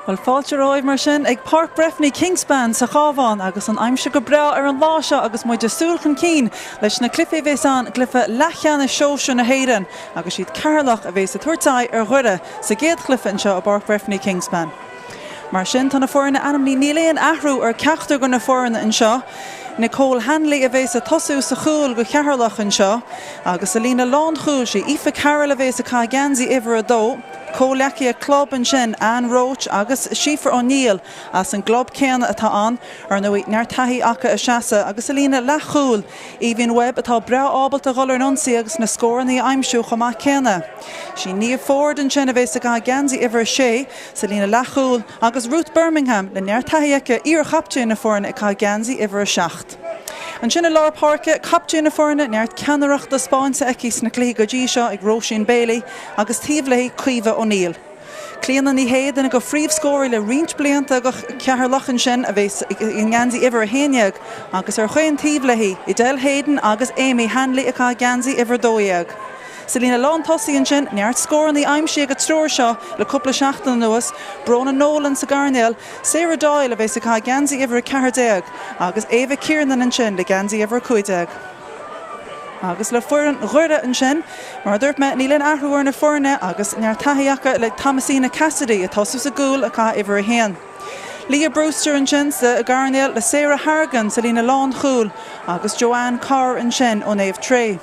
Bhuel, fáilte romhaibh mar sin ag Páirc Breffni Kingspan sa Chabhán agus an aimsir go breá ar an lá seo agus muid ag súil chun cinn leis na cluichí a bhéas ann, cluiche leathcheannais sóisir na hÉireann agus siad Ceatharlach a bhéas ag tabhairt aghaidh ar Dhoire sa gcéad chluiche anseo i bPáirc Breffni Kingspan. Mar sin, tá na foirne ainmnithe, níl aon athrú ar ceachtar de na foirne anseo. Nicole Hanley a bhéas ag tosú sa chúl go Cheatharlach anseo agus sa líne lánchúil sí Aoife Carroll a bhéas ag caitheamh geansaí uimhir 2. Comhleacaithe club ansin, Anne Roche agus Síofra O'Neill as an gclub céanna atá ann. Ar ndóigh, neart taithí acu ag seasamh agus sa líne leathchúil, Aoibhinn Webb atá breá ábalta a dhul ar an ionsaí agus na scóranna a aimsiú chomh maith céanna. Sí Niamh Forde ansin a bhéas ag caitheamh geansaí uimhir 6 sa líne leathchúil agus Ruth Bermingham, le neart taithí aici, iar-chaptaen na foirne ag caitheamh geansaí uimhir 7. Ansin i lár páirce, captaen na foirne, neart ceannaireachta spáinte aici sna cluichí go dtí seo ag Róisín Bailey agus taobh léi Caoimhe O'Neill. Clíona Ní Shé, duine de phríomhscóraí le roinnt blianta go Ceatharlach ansin, a bheas i ngeansaí uimhir 11 agus ar chaon taobh léi, Edel Hayden agus Amy Hanley ag caitheamh geansaí uimhir 12. Sa líne lántosaigh ansin, neart scóranna aimsithe ag an triúr seo le cúpla seachtain anuas, Bróna Nolan sa gcoirnéal, Sarah Doyle a bheas ag caitheamh geansaí uimhir 14 agus Ava Kiernan ansin le geansaí uimhir 15. Agus le foireann Dhoire ansin, mar a dúirt mé, níl aon athrú ar na foirne agus neart taithí acu le Thomasina Cassidy ag tosú sa gcúl ag caitheamh uimhir 1. Leah Brewster ansin sa gcoirnéal le Sarah Hargan sa líne lánchúil agus Joanne Carr ansin ó Naomh Tré.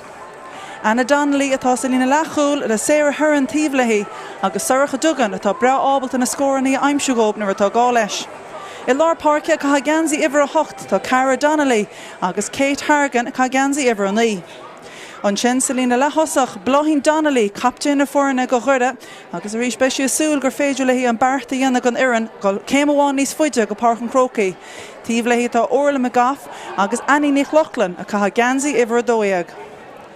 Anna Donnelly atá sa líne leathchúil le Sarah Heron taobh léi agus Sorcha Duggan atá breá ábalta na scóranna a aimsiú dhóibh nuair atá gá leis. I lár páirce ag caitheamh geansaí uimhir 8 tá Cara Donnelly agus Kate Hargan ag caitheamh geansaí uimhir 9. Ansin sa líne leath-thosach, Bláithín Donnelly, captaen na foirne go Dhoire agus arís beidh sí ag súil gur féidir léi an beart a dhéanamh don fhoireann dul céim amháin níos faide go Páirc an Chrócaigh. Taobh léi tá Orla McGough agus Annie Ní Lochlainn ag caitheamh geansaí uimhir 12.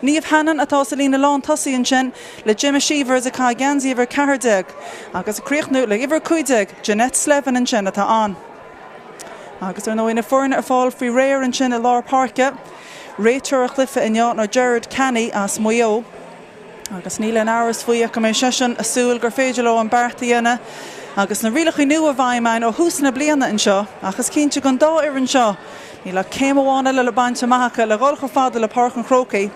Niamh Hannon atá sa líne lántosaigh ansin le Gemma Sievers ag caitheamh geansaí uimhir 14 agus ag críochnú le uimhir 15, Jeanette Slevin ansin atá ann. Agus ar ndóigh na foirne ag fáil faoi réir ansin i lár páirce. Réiteoir an chluiche inniu ná Gerard Canny as Maigh Eo. Agus níl aon amhras faoi ach go mbeidh seisean ag súil gur féidir leo an beart a dhéanamh agus na rialacha nua i bhfeidhm ann ó thús na bliana anseo. Ach is cinnte don dá fhoireann seo, níl ach céim amháin eile le baint amach acu le dhul chomh fada le Páirc an Chrócaigh.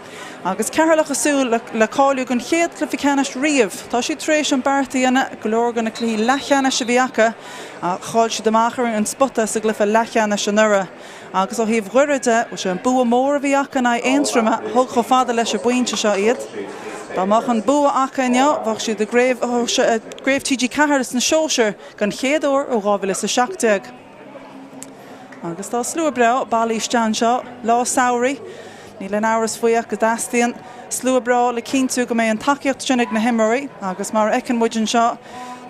Agus Ceatharlach ag súil le cáiliú don chéad chluiche ceannais riamh. Tá siad tar éis an beart a dhéanamh go leor de na cluichí leathcheannais a bhí acu ach chaill siad amach ar an spota sa gcluiche leathcheannais anuraidh. Agus ó thaobh Dhoire de, bhuel, sé an bua mór a bhí acu in aghaidh Aontroma a thug chomh fada leis an bpointe seo iad. Dá mbeadh an bua acu inniu, bheadh siad i gcraobh gCraobh TG4 sna sóisir den chéad uair ó 2017. Agus tá slua breá bailithe isteach anseo, lá samhraidh. Níl aon amhras faoi ach go dteastaíonn slua breá le cinntiú go mbeidh an tacaíocht sin ag na himreoirí agus mar a fheiceann muid anseo,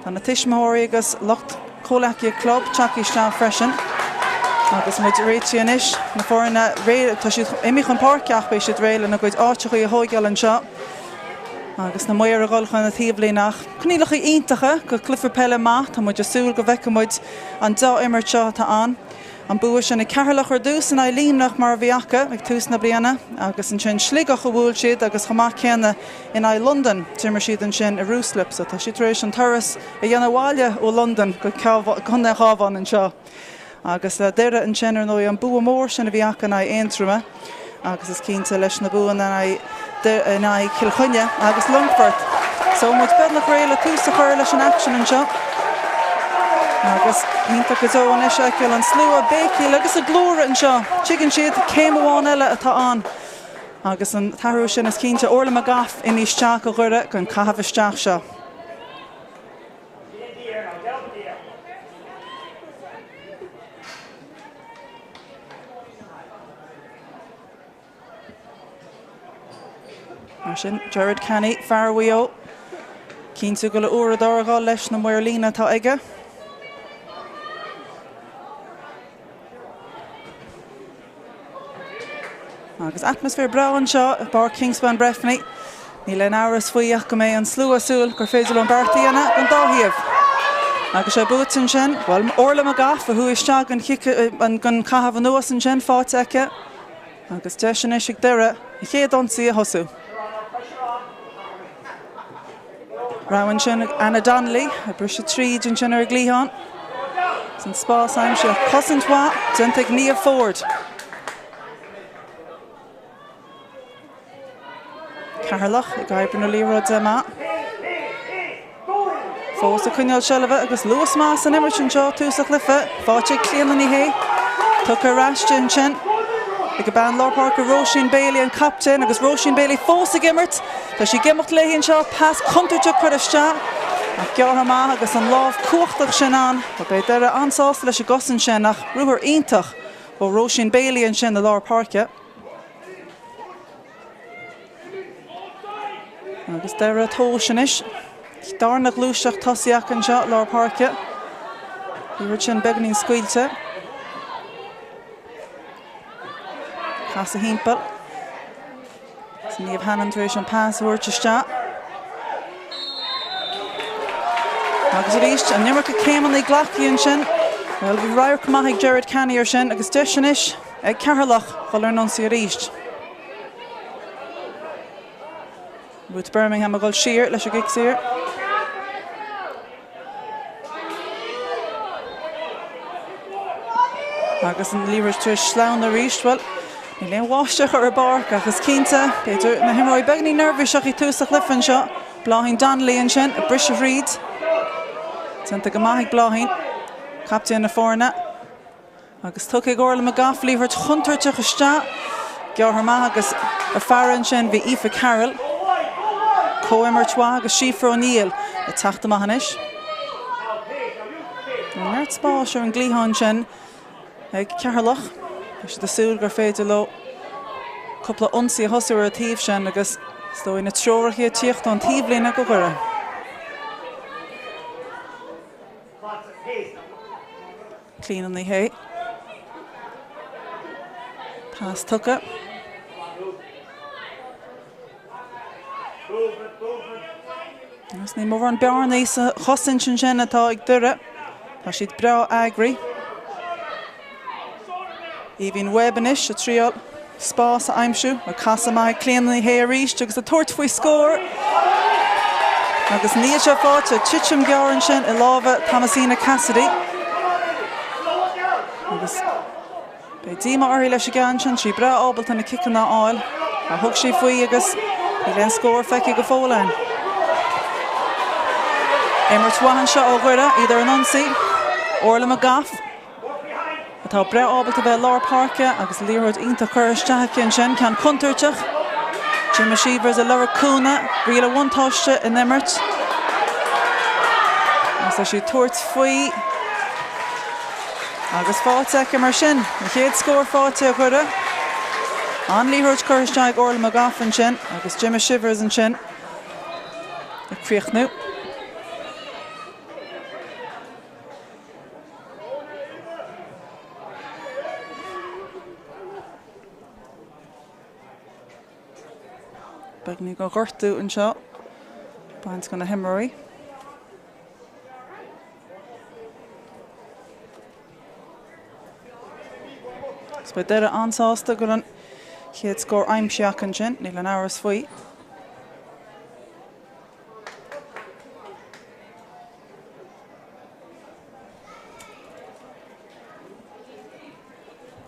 tá na tuismitheoirí agus lucht comhleacaithe club tagtha isteach freisin. Agus muid réitithe anois, na foirne réidh, tá siad imithe chun páirce ach beidh siad réidh lena gcuid áiteachaí a thóigeáil anseo agus na maoir a dhul chun na taobhlíne. Ach coinníollacha iontacha go cluiche peile maith, tá muid ag súil go bhfeicfidh muid an dea-imirt seo atá ann. An bua sin ag Ceatharlach ar dtús in aghaidh Luimneach mar a bhí acu ag tús na bliana agus ansin Sligeach a bhuail siad agus chomh maith céanna in aghaidh Londain. D'imir siad ansin i Ruislip so tá siad tar éis an turas a dhéanamh abhaile ó Londain go Contae an Chabháin anseo. Agus le Doire ansin ar ndóigh an bua mór sin a bhí acu in aghaidh Aontroma. Agus is cinnte leis na buanna in aghaidh Chill Chainnigh agus Longfort. So muid beagnach réidh le tús a chur leis an aicsean anseo. Agus iontach go deo anois a fheiceáil an slua ag béicíl agus ag glóradh anseo. Tuigeann siad céim amháin eile atá ann. Agus an t-athrú sin is cinnte Orla McGough imithe isteach do Dhoire don caitheamh isteach seo. Mar sin, Gerard Canny, fear Mhaigh Eo, cinntiú go bhfuil a uaireadóir ag dul leis na maoir líne atá aige. Agus atmaisféar breá anseo i bPáirc Kingspan Breffni. Níl aon amhras faoi ach go mbeidh an slua ag súil gur féidir leo an beart a dhéanamh don dá thaobh. Agus é buaite ansin, bhuel, Orla McGough a chuaigh isteach don chic, don chaitheamh anuas ansin, faighte aici. Agus deis anois ag Doire an chéad ionsaí a thosú. Rogha ansin ag Anna Donnelly, ag briseadh tríd ansin ar an gcliathán. Is an spás aimsithe. Cosaint mhaith déanta ag Niamh Forde. Ceatharlach ag oibriú na liathróide amach. Fós ag coinneáil seilbhe agus luas maith san imirt anseo tús an chluiche. Faighte ag Clíona Ní Shé. Tugtha ar ais di ansin ag a bean lár páirce Róisín Bailey an captaen agus Róisín Bailey fós ag imirt. Tá sí ag imeacht léi anseo. Pas contúirteach curtha isteach ach gearrtha amach agus an lámh cumhachtach sin ann. Beidh Doire an-sásta leis an gcosaint sin ach ruathar iontach ó Róisín Bailey ansin i lár páirce. Agus Doire ag tomhais anois. Darna gluaiseacht tosaigh acu anseo, lár páirce. Liathróid sin beagáinín scaoilte. Casadh thimpeall. Agus Niamh Hannon tar éis an pas a thabhairt isteach. Agus arís, an iomarca céimeanna glactha ansin. Bhuel, bhí radharc maith ag Gerard Canny ar sin agus deis anois ag Ceatharlach dul ar an ionsaí arís. Ruth Bermingham ag dul siar leis an gcic saor. Agus an liathróid tar éis sleamhnú arís, bhuel, níl aon bháisteach ar an bpáirc ach is cinnte, b'fhéidir, na himreoirí beagáinín neirbhíseach ag tús an chluiche anseo. Bláithín Donnelly ansin, ag briseadh thríd. Déanta go maith ag Bláithín, captaen na foirne. Agus tugtha ag Orla McGough liathróid chontúirteach isteach. Gearrtha amach agus ag faire ansin bhí Aoife Carroll. Comhimirt mhaith agus Síofra O'Neill ag teacht amach anois. Neart spáis ar an gcliathán sin ag Ceatharlach. Tá siad ag súil gur féidir leo cúpla ionsaí a thosú ar an taobh sin agus is dóigh na treoracha ag tíocht ón taobhlíne go Dhoire. Clíona Ní Shé. Pas tugtha. Agus ní mórán bearnaí sa chosaint ansin atá ag Doire. Tá siad breá eagraithe. Aoibhín Webb anois ag triail spás a aimsiú. Ag casadh amach ag Clíona Ní Shé arís agus ag tabhairt faoi scór. Agus níl sé faighte. Titim ghearr ansin i lámha Thomasina Cassidy. Agus beidh díomá uirthi leis an gceann sin. Sí breá ábalta na ciceanna a fháil. Ach thug sí faoi agus níl aon scór feicthe go fóill ann. Imirt mhaith anseo ó Dhoire, iad ar an ionsaí. Orla McGough. Atá breá ábalta bheith i lár páirce agus liathróid iontach curtha isteach aici ansin, ceann contúirteach. Gemma Shivers ag lorg cúnamh, riail an bhuntáiste in imirt. Agus tá sí ag tabhairt faoi agus faighte aici mar sin. An chéad scór faighte ag Doire. An liathróid curtha isteach ag Orla McGough ansin agus Gemma Shivers ansin ag críochnú. Beagáinín de ghortú anseo. Baint do na himreoirí. Agus beidh Doire an-sásta go bhfuil an chéad scór aimsithe acu ansin, níl aon amhras faoi.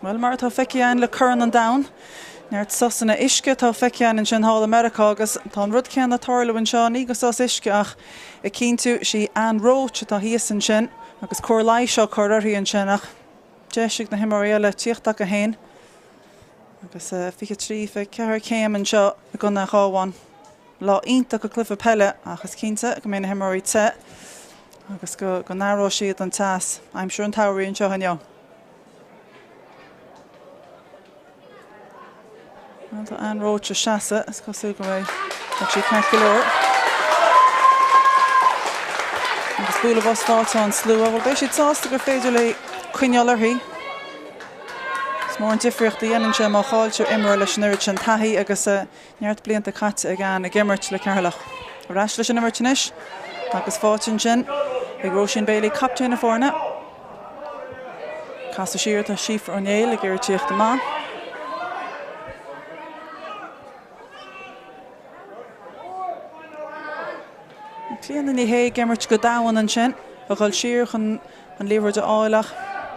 Bhuel, mar atá feicthe againn le Corn an Domhain, neart sosanna uisce atá feicthe againn ansin thall i Meiriceá agus tá an rud céanna ag tarlú anseo, ní go sos uisce ach ag cinntiú, sí Ann Roche atá thíos ansin agus cóir leighis á cur uirthi ansin ach deis ag na himreoirí eile tíocht acu féin agus 23, 24 céim anseo i gContae an Chabháin. Lá iontach do chluiche peile ach is cinnte go mbeidh na himreoirí te agus go n-aireoidh siad an teas aimsir an tsamhraidh anseo inniu. Bhuel, tá Ann Roche ag seasamh, is cosúil go mbeidh sí ceart go leor. Agus bualadh bos faighte ón slua, bhuel beidh siad sásta gur féidir léi coinneáil uirthi. Is mór an difríocht a dhéanann sé má chailltear imreoir leis an oiread sin taithí agus Neart blianta caite ag Ann ag imirt le Ceatharlach. Ar ais leis an imirt anois agus faighte ansin ag Róisín Bailey, captaen na foirne. Casadh siar tá Síofra O'Neill ag iarraidh tíocht amach. Clíona Ní Shé ag imirt go domhain ansin, a dhul siar chun. an liathróid a fháil ach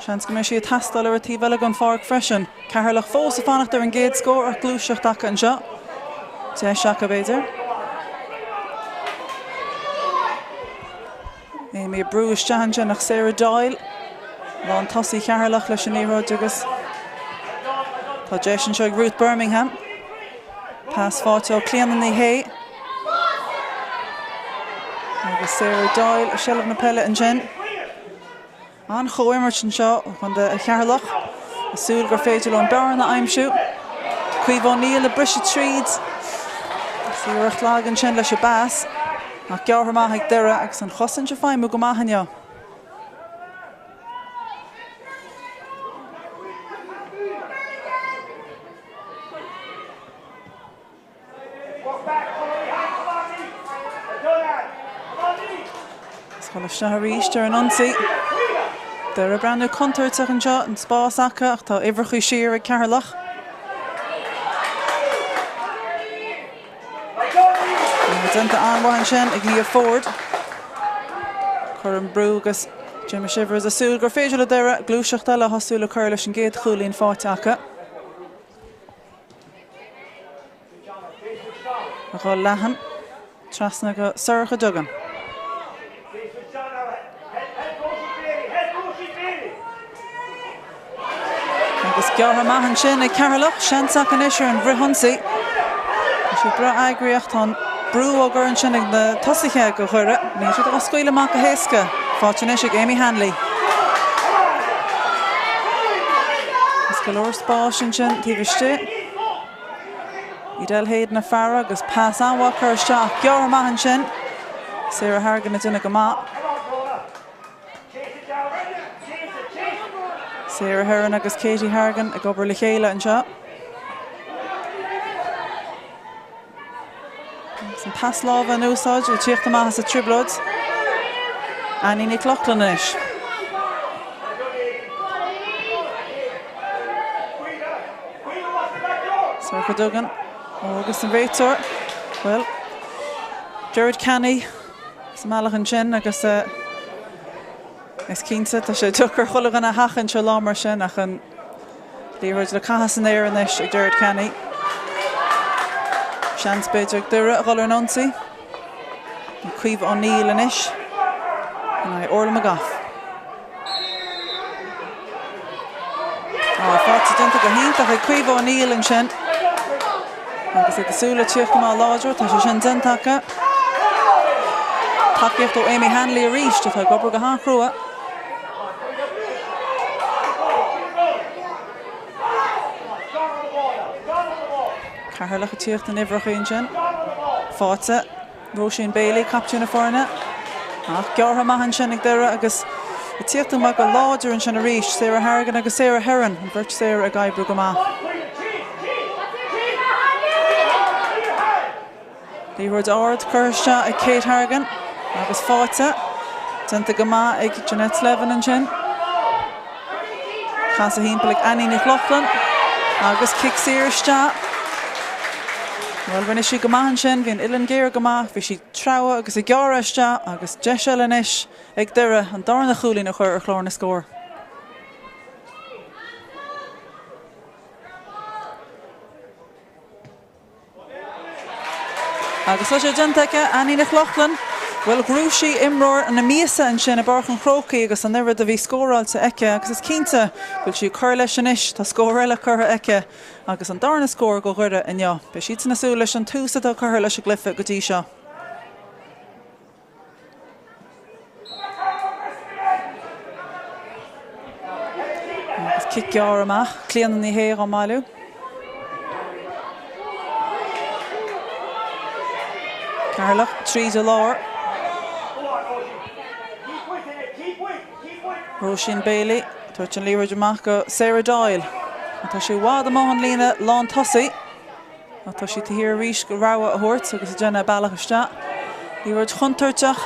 seans go mbeidh sí ag teastáil ar an taobh eile den pháirc freisin. Ceatharlach fós ag fanacht ar an gcéad scór ach gluaiseacht acu anseo. Deis acu, b'fhéidir. Amy ag brú isteach ansin ach Sarah Doyle, lán tosaí Cheatharlach leis an liathróid agus tá deis anseo ag Ruth Bermingham. Pas faighte ó Clíona Ní Shé. Agus Sarah Doyle i seilbh na peile ansin. An-chomhimirt anseo ó chontae Cheatharlach. Ag súil gur féidir leo an bearna a aimsiú. Caoimhe O'Neill ag briseadh tríd. Is iarracht lag ansin leis an bpas. Ach gearrtha amach ag Doire agus an chosaint ag feidhmiú go maith inniu. Is dul isteach arís ar an ionsaí. Doire ag breathnú contúirteach anseo, an spás acu ach tá uimhreacha siar ag Ceatharlach. Déanta an-mhaith ansin ag Niamh Forde. Cur an brú agus Gemma Shivers ag súil gur féidir le Doire gluaiseacht eile a thosú le cur leis an gcéad chúilín faighte acu. A dhul leathan trasna go Sorcha Duggan. Agus gearrtha amach ansin ag Ceatharlach, seans acu anois ar an bhfrithionsaí. Tá siad breá eagraithe, tá an brú á gcur ansin ag na tosaithe do Dhoire. Níl siad á scaoileadh amach go héasca. Faighte anois ag Amy Hanley. Is go leor spáis ansin taobh istigh. Edel Hayden ag faire agus pas an-mhaith curtha isteach ach gearrtha amach ansin. Sarah Harrigan ag déanamh go maith. Sarah Herron agus Katie Harrigan ag obair le chéile anseo. Agus an pas láimhe in úsáid le tíocht amach as an trioblóid. Annie Nic Lochlainn anois. Sorcha Duggan agus an réiteoir. Bhuel, Gerard Canny sa mbealach ansin agus is cinnte tá sé deacair chuile dhuine a sheachaint ar lá mar sin ach an Liathróid le caitheamh san aer anois ag Gerard Canny. Seans b'fhéidir ag Doire a dhul ar an ionsaí. Caoimhe O'Neill anois in aghaidh Orla McGough. Tá faighte déanta go hiontach ag Caoimhe O'Neill ansin. Agus iad ag súil le tíocht amach láidir, tá sé sin déanta acu. Tacaíocht ó Amy Hanley arís, atá ag obair go han-chrua. Ceatharlach ag tíocht in uimhreacha ansin. Faighte. Róisín Bailey, captaen na foirne. Ach gearrtha amach ansin ag Doire agus ag tíocht amach go láidir ansin arís. Sarah Harrigan agus Sarah Herron, an bheirt Sarah ag oibriú go maith. Liathróid ard curtha isteach ag Kate Harrigan agus faighte. Déanta go maith ag Jeanette Slevin ansin. Casadh thimpeall ag Annie Nic Lochlainn agus cic saor isteach. Bhuel, rinne sí go maith ansin, bhí an uillinn géar go maith, bhí sí ag treabhadh agus ag gearradh isteach agus deis eile anois ag Doire an darna chúilín a chur ar chlár na scór. Agus tá sé déanta aici, Annie Nic Lochlainn. Bhuel, ghnóthaigh sí imreoir na míosa ansin i bPáirc an Chrócaigh agus an oiread a bhí scóráilte aici agus is cinnte go bhfuil sí ag cur leis anois. Tá scór eile curtha aici agus an darna scór do Dhoire inniu. Beidh siadsan ag súil leis an tús atá curtha leis an gcluiche go dtí seo. Agus cic gearr amach, Clíona Ní Shé á mbailiú. Ceatharlach tríd an lár. Róisín Bailey, tabhairt an liathróid amach go Sarah Doyle. Tá sí i bhfad amuigh ón líne lán tosaigh. Ach tá sí taobh thiar arís go rogha a thabhairt agus ag déanamh a bealach isteach. Liathróid chontúirteach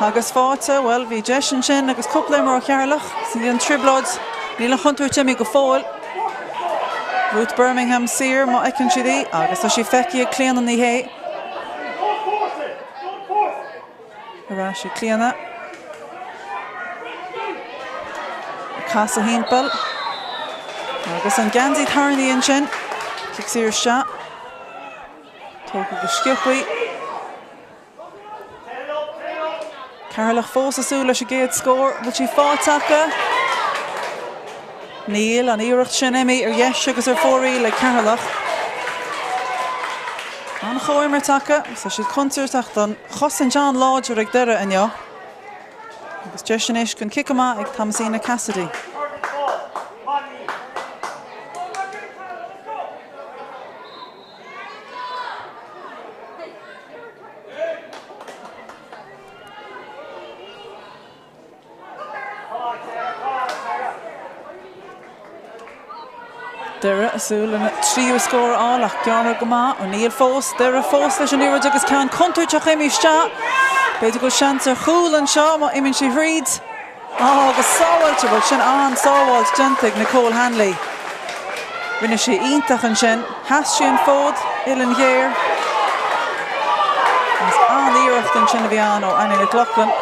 agus faighte, bhuel, bhí deis ansin agus cúpla imreoir ó Cheatharlach san an trioblóid. Níl an chontúirt imithe go fóill. Ruth Bermingham saor má fheiceann siad í agus tá sí feicthe ag Clíona Ní Shé. Ar ais ag Clíona. Casadh thimpeall agus an geansaí tarraingthe ansin. Cic saor isteach. Tógtha go sciobtha. Ceatharlach fós ag súil leis an gcéad scór. Bhfuil sí faighte acu? Níl. An iarracht sin imithe ar dheis agus ar fóraoil ag Ceatharlach. An-chomhimirt acu. Tá siad contúirteach don chosaint an-láidir ag Doire inniu. Agus deis anois don chic amach ag Thomasina Cassidy. Doire ag súil lena tríú scór a fháil ach gearrtha go maith. O'Neill fós, Doire fós leis an liathróid agus ceann contúirteach imithe isteach. B'fhéidir go bhfuil seans ar chúl anseo má imíonn sí thríd. Á, agus sábháilte, bhuel sin an-sábháilt déanta ag Nicole Hanley. Rinne sí iontach ansin. Sheas sí an fód, uillinn ghéar. Agus an-iarracht ansin a bhí ann ó Annie McLaughlin.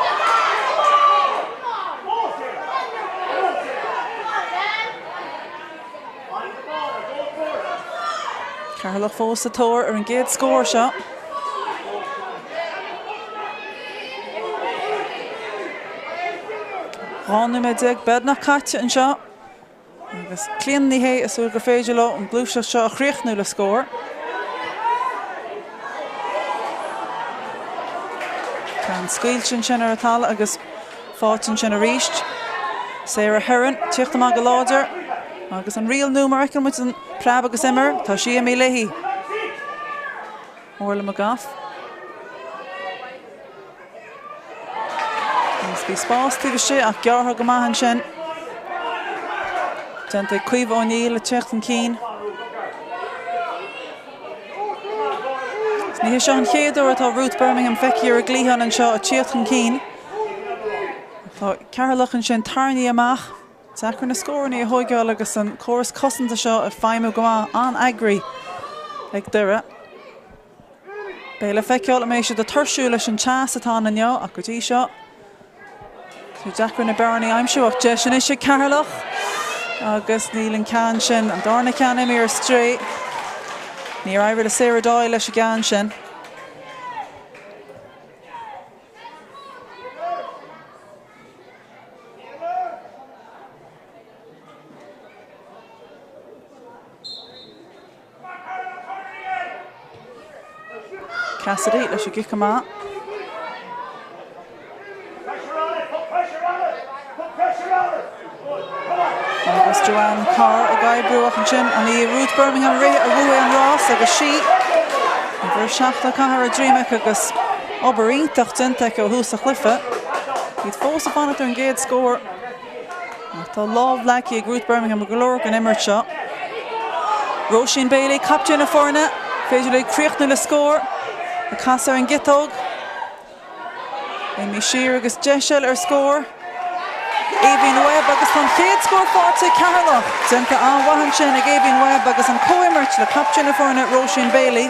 Ceatharlach fós sa tóir ar an gcéad scór seo. 12 nóiméad beagnach caite anseo agus Clíona Ní Shé ag súil gur féidir leo an gluaiseacht seo a chríochnú le scór. Ceann scaoilte ansin ar an talamh agus Faighte ansin arís. Sarah Herron, tíocht amach go láidir. Agus an riail nua mar a fheiceann muid an preab agus imir, tá sí imithe léi. Orla McGough. Agus bhí spás taobh istigh ach gearrtha go maith ansin. Déanta ag Caoimhe O'Neill ag teacht chun cinn. Ní hé seo an chéad uair atá Ruth Bermingham feicthe ar an gcliathán anseo ag tíocht chun cinn. Tá Ceatharlach ansin tarraingthe amach. Deacair na scóranna a thóigeáil agus an córas cosanta seo ag feidhmiú go maith, an-eagraithe ag Doire. Beidh le feiceáil an mbeidh siad ag tuirsiú leis an teas atá ann inniu ach go dtí seo tá deacair na bearnaí a aimsiú ach deis anois ag Ceatharlach agus níl an ceann sin, an darna ceann imithe ar strae. Níor éirigh le Sarah Doyle leis an gceann sin. Cassidy leis an gcic amach. Agus Joanne Carr ag oibriú ach ansin an í Ruth Bermingham a rith a bhuaigh an rás agus sí uimhir 74 ar a droim aici agus obair iontach déanta aici ó thús an chluiche. Iad fós ag fanacht ar an gcéad scór. Ach tá lámh leagtha ag Ruth Bermingham go leor den imirt seo. Róisín Bailey, captaen na foirne, féidir léi críochnú le scór. Ag casadh ar an gciotóg. Imithe siar agus deis eile ar scór. Aoibhín Webb agus tá an chéad scór faighte ag Ceatharlach. Déanta an-mhaith ansin ag Aoibhín Webb agus an comhimirt le captaen na foirne Róisín Bailey.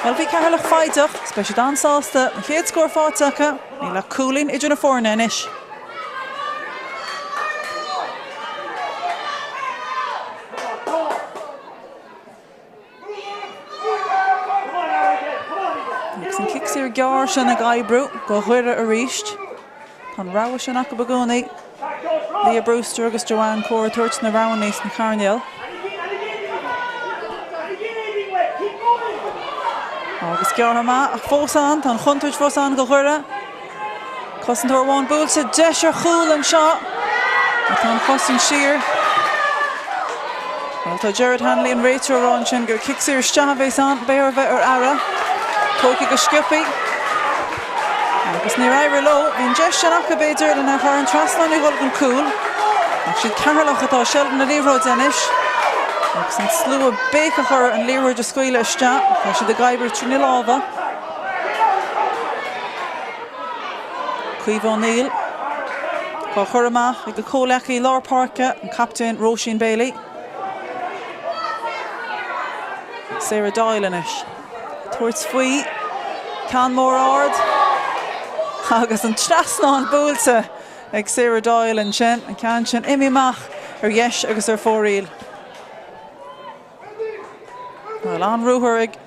Bhuel bhí Ceatharlach foighdeach is beidh siad an-sásta an chéad scór faighte acu. Níl ach cúilín idir na foirne anois. Agus an cic saor gearr sin ag oibriú do Dhoire arís. Tá an rogha sin acu i gcónaí. Leah Brewster agus Joanne Corr ag tabhairt na roghanna sna coirnéil. Agus gearrtha amach ach fós ann, tá an chontúirt fós ann do Dhoire. Cosantóir amháin buailte, deis ar chúl anseo. Tá an chosaint siar. Bhuel, tá Gerard Hanley an réiteoir ag rá ansin gur cic saor isteach a bhéas ann, beidh orthu bheith ar aire. Tógtha go sciobtha. Agus níor éirigh leo. Bhí an deis sin acu, b'fhéidir, lena chur thar an trasnán nó dhul don cúl. Ach siad Ceatharlach atá i seilbh na liathróide anois. Agus an slua béiceach orthu an liathróid a scaoileadh isteach. Tá siad ag oibriú trína lámha. Caoimhe O'Neill á chur amach ag a comhleacaí lár páirce, an captaen Róisín Bailey. Sarah Doyle anois. Tabhairt faoi ceann mór ard agus an trasnán buailte. ag Sarah Doyle ansin, an ceann sin imithe amach ar dheis agus ar fóraoil. Bhuel, an-ruathar ag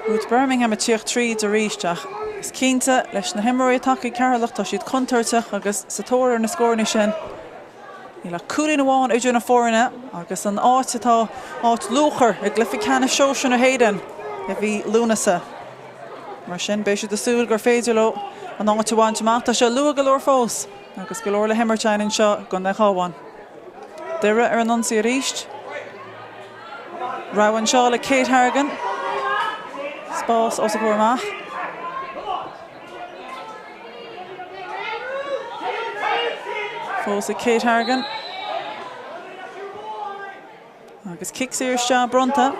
Ruth Bermingham ag tíocht tríd arís ach is cinnte leis na himreoirí atá ag Ceatharlach, tá siad contúirteach agus sa tóir ar na scóranna sin. Níl ach cúilín amháin idir na foirne agus an áit atá áit luachmhar i gcluiche ceannais sóisir na hÉireann i mhí Lúnasa. Mar sin, beidh siad ag súil gur féidir leo an áit a bhaint amach. Tá sé luath go leor fós agus go leor le himirt againn anseo i gContae an Chabháin. Doire ar an ionsaí arís. Rogha anseo le Kate Harrigan. Spás os a comhair amach. Fós ag Kate Harrigan. Agus cic saor isteach bronnta.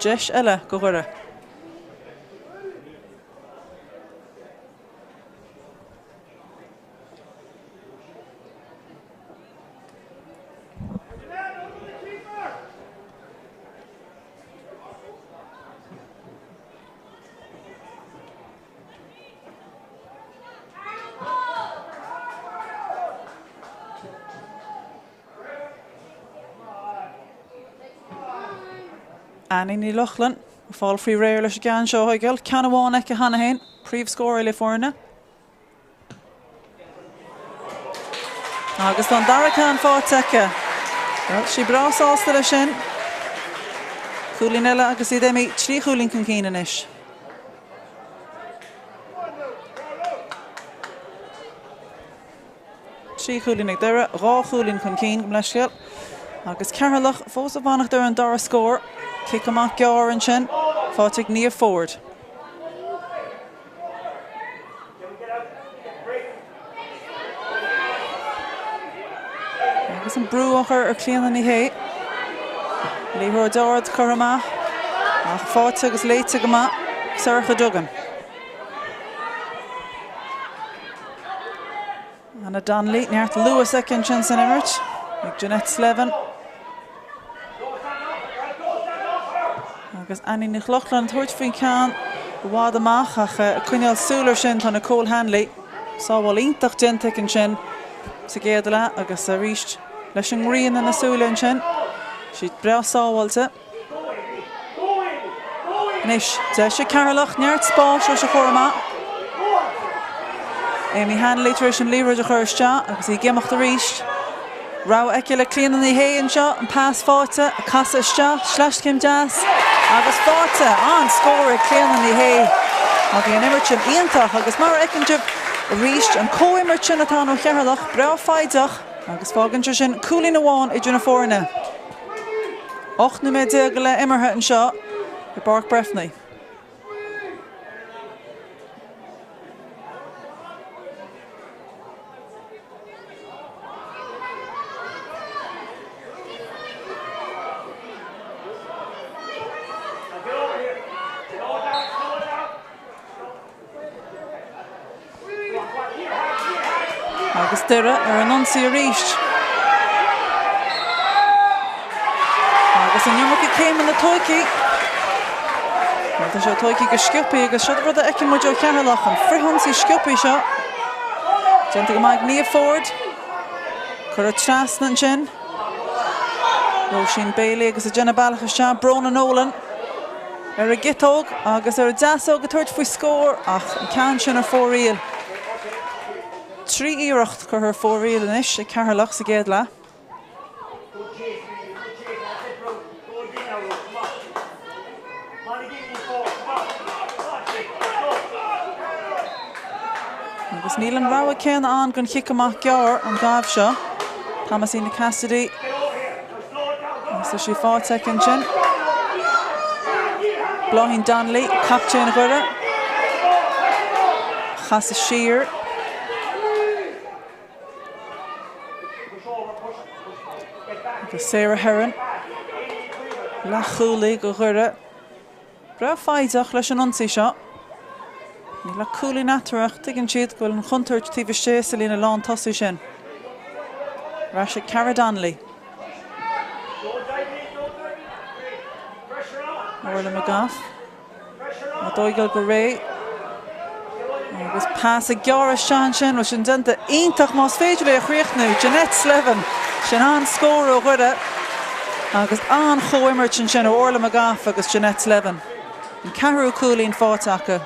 Deis eile go Dhoire. Annie Ní Lochlainn ag fáil faoi réir leis an gceann seo a thógáil. Ceann amháin aici cheana féin, príomhscóraí le foirne. Agus tá an dara ceann faighte aici. Bhuel, sí breá sásta leis sin. Cúilín eile agus iad imithe 3 chúilín chun cinn anois. 3 chúilín ag Doire, 2 chúilín chun cinn, gabh mo leithscéal. Agus Ceatharlach fós ag fanacht ar an dara scór. Cic amach gearr ansin, faighte ag Niamh Forde. Agus an brú á chur ar Clíona Ní Shé. Liathróid ard curtha amach ach faighte agus léite go maith Sorcha Duggan. Anna Donnelly, neart luas aici ansin san imirt ag Jeanette Slevin. Agus Annie Nic Lochlainn ag tabhairt faoin ceann i bhfad amach ach ag coinneáil súil air sin tá Nicole Hanley. Sábháil iontach déanta aici ansin sa gcéad leath agus arís leis an ngrian ina súile ansin. Siad breá sábháilte. Anois, deis ag Ceatharlach, neart spáis os a chomhair amach. Amy Hanley tar éis an liathróid a chur isteach agus í ag imeacht arís. Rogha aici le Clíona Ní Shé anseo, an pas faighte, a casadh isteach, sleaschéim deas agus faighte! An-scór ag Clíona Ní Shé. Má bhí an imirt sin iontach agus mar a fheiceann sibh arís, an comhimirt sin atá ann ó Cheatharlach, breá foighdeach agus fágann sé sin cúilín amháin idir na foirne. 18 nóiméad go leith imeartha anseo i bPáirc Breifne. Agus Doire ar an ionsaí arís. Agus an iomarca céimeanna tóigthe. Bhuel, tá sé tóigthe go sciobtha agus seo rud a fheiceann muid ó Cheatharlach, an frithionsaí sciobtha seo. Déanta go maith ag Niamh Forde. Cuireadh trasna ansin. Róisín Bailey agus ag déanamh bealach isteach, Bróna Nolan. Ar a gciotóg agus ar a deasóg ag tabhairt faoi scór ach an ceann sin ar fóraoil. 3 iarracht curtha ar fóraoil anois ag Ceatharlach sa gcéad leath. Agus níl an rogha céanna ann don chic amach gearr an babhta seo. Thomasina Cassidy. Agus tá sí faighte aici ansin. Bláithín Donnelly, captaen Dhoire. Chasadh siar. Agus Sarah Herron. Leathchúlaí do Dhoire. Breá foighdeach leis an ionsaí seo. Níl ach cúilín eatarthu ach tuigeann siad go bhfuil an chontúirt taobh istigh sa líne lán tosaigh sin. Ar ais ag Cara Donnelly. Orla McGough. Á dtóigeáil go réidh. Agus pas ag gearradh isteach ansin, bhfuil sin déanta iontach más féidir é a chríochnú. Jeanette Slevin, sin an-scór ó Dhoire agus an-chomhimirt ansin ó Orla McGough agus Jeanette Slevin. An ceathrú cúilín faighte acu.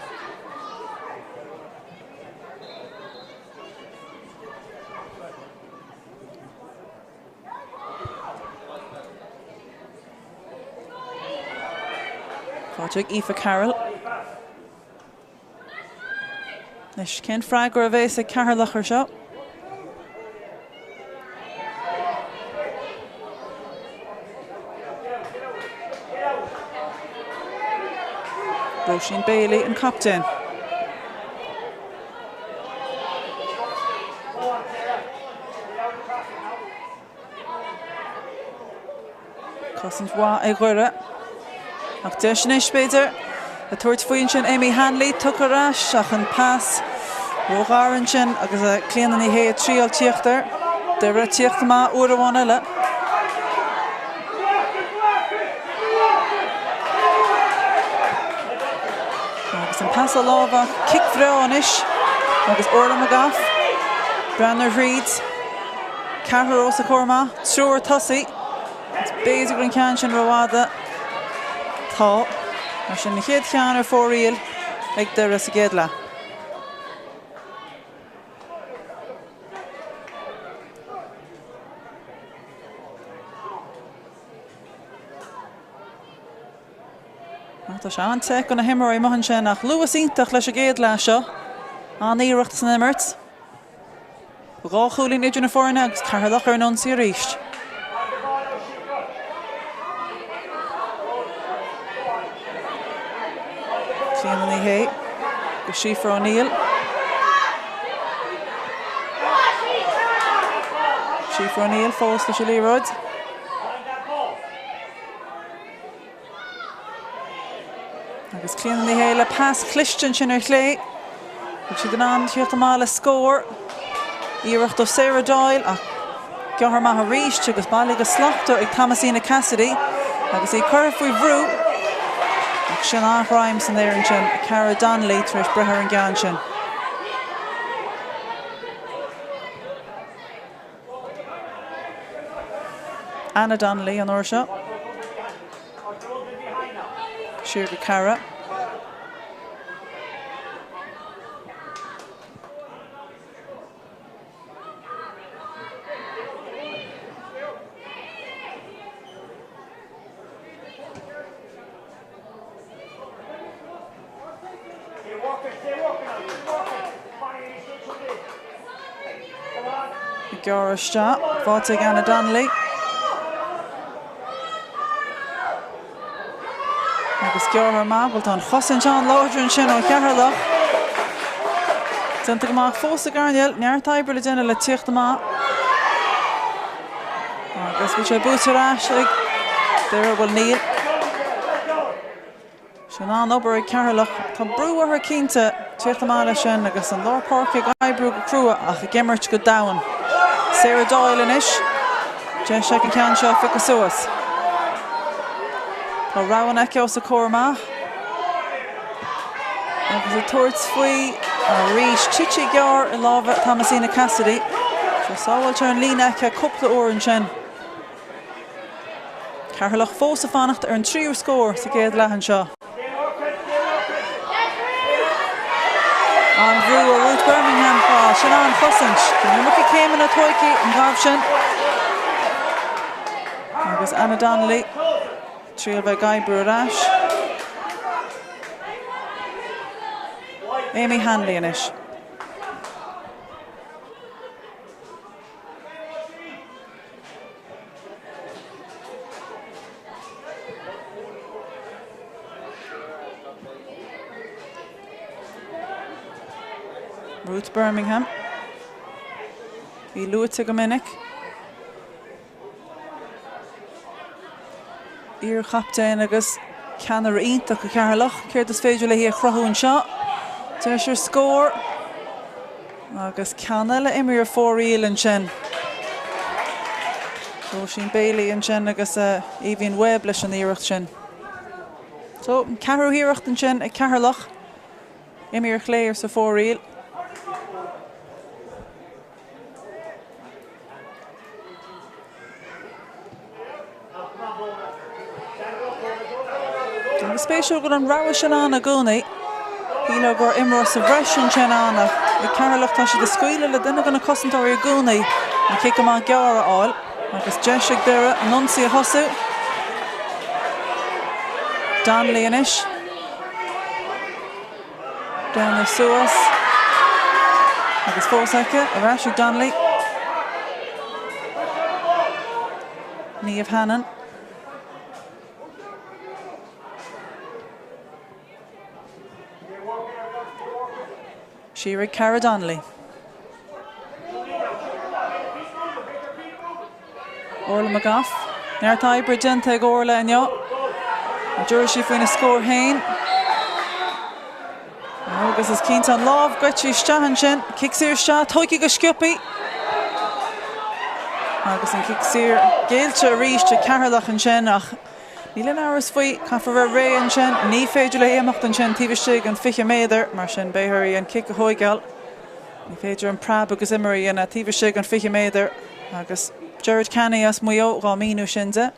Faighte ag Aoife Carroll. Anois, cén freagra a bhéas ag Ceatharlach ar seo? Róisín Bailey, an captaen. Cosaint mhaith ag Dhoire. Ach deis anois, b'fhéidir, le tabhairt faoi ansin Amy Hanley, tugtha ar ais ach an pas róghar ansin agus Clíona Ní Shé ag triail tíocht air. Doire ag tíocht amach uair amháin eile. Agus an pas ó lámh ach cic bhreá anois agus Orla McGough breathnú thríd. Ceathrar os a comhair amach, triúr tosaigh. B'fhéidir go bhfuil an ceann sin rófhada. Tá. Mar sin an chéad cheann ar fóraoil ag Doire sa gcéad leath. Tá sé an-te do na himreoirí amuigh ansin ach luas iontach leis an gcéad leath seo. An-iarracht san imirt. 2 chúilín idir na foirne agus Ceatharlach ar an ionsaí arís. Clíona Ní Shé go Síofra O'Neill. Síofra O'Neill fós leis an liathróid. Agus Clíona Ní Shé le pas cliste ansin ar chlé. Bhí siad in ann tíocht amach le scór. Iarracht ó Sarah Doyle ach gearrtha amach arís agus bailithe go slachtmhar ag Thomasina Cassidy agus í curtha faoi bhrú. Ach sin an-ghreim san aer ansin, Cara Donnelly tar éis breith ar an gceann sin. Anna Donnelly an uair seo. Siar go Cara. Ag gearradh isteach, faighte ag Anna Donnelly. Agus gearrtha amach, bhuel tá an chosaint an-láidir ansin ó Cheatharlach. Déanta go maith fós ag Airnéil, neart oibre le déanamh le tíocht amach. Agus bhí sé buaite ar ais ag Doire, bhuel níl. Sin an-obair ag Ceatharlach. Tá brú orthu cinnte tíocht amach leis sin agus an lár páirce ag oibriú go crua ach ag imirt go domhain. Sarah Doyle anois. Deis aici an ceann seo a phiocadh suas. Tá roghanna aici os a comhair amach. Agus ag tabhairt faoi arís. Tite gearr i lámha Thomasina Cassidy. Sé sábháilte ar an líne aici cúpla uair ansin. Ceatharlach fós ag fanacht ar an tríú scór sa gcéad leath anseo. An-bhrú ó Ruth Bermingham. Sin an-chosaint. An iomarca céimeanna tógtha an babhta sin. Agus Anna Donnelly. Triail bheith ag oibriú ar ais. Amy Hanley anois. Ruth Bermingham. Í luaite go minic. Iar-chaptaen agus ceannaire iontach do Cheatharlach. Céard is féidir léi a chruthú anseo? Deis ar scór. Agus ceann eile imithe ar fóraoil ansin. Róisín Bailey ansin agus Aoibhín Webb leis an iarracht sin. So, an ceathrú hiarracht ansin ag Ceatharlach. Imigh ar chlé arsa fóraoil. Agus spéisiúil go bhfuil an rogha sin ann i gcónaí. Shílfeá go raibh imreoir sa bhreis ansin ann ach ag Ceatharlach tá siad ag scaoileadh le duine de na cosantóirí i gcónaí an cic amach gearr a fháil agus deis ag Doire an ionsaí a thosú. Donnelly anois. Breathnú suas agus fós aici, ar ais ag Donnelly. Niamh Hannon. Siar ag Cara Donnelly. Orla McGough. Neart oibre déanta ag Orla inniu. An dtabharfaidh sí faoina scór féin? Agus is cinnte an lámh goite isteach ansin. Cic saor isteach, tógtha go sciobtha. Agus an cic saor géillte arís ag Ceatharlach ansin ach níl aon amhras faoi, caithfear bheith réidh ansin. Ní féidir léi imeacht ansin taobh istigh den 20 méadar, mar sin beidh uirthi an cic a thóigeáil. Ní féidir an preab agus imir a dhéanamh taobh istigh den 20 méadar agus Gerard Canny as Maigh Eo dhá míniú sin di.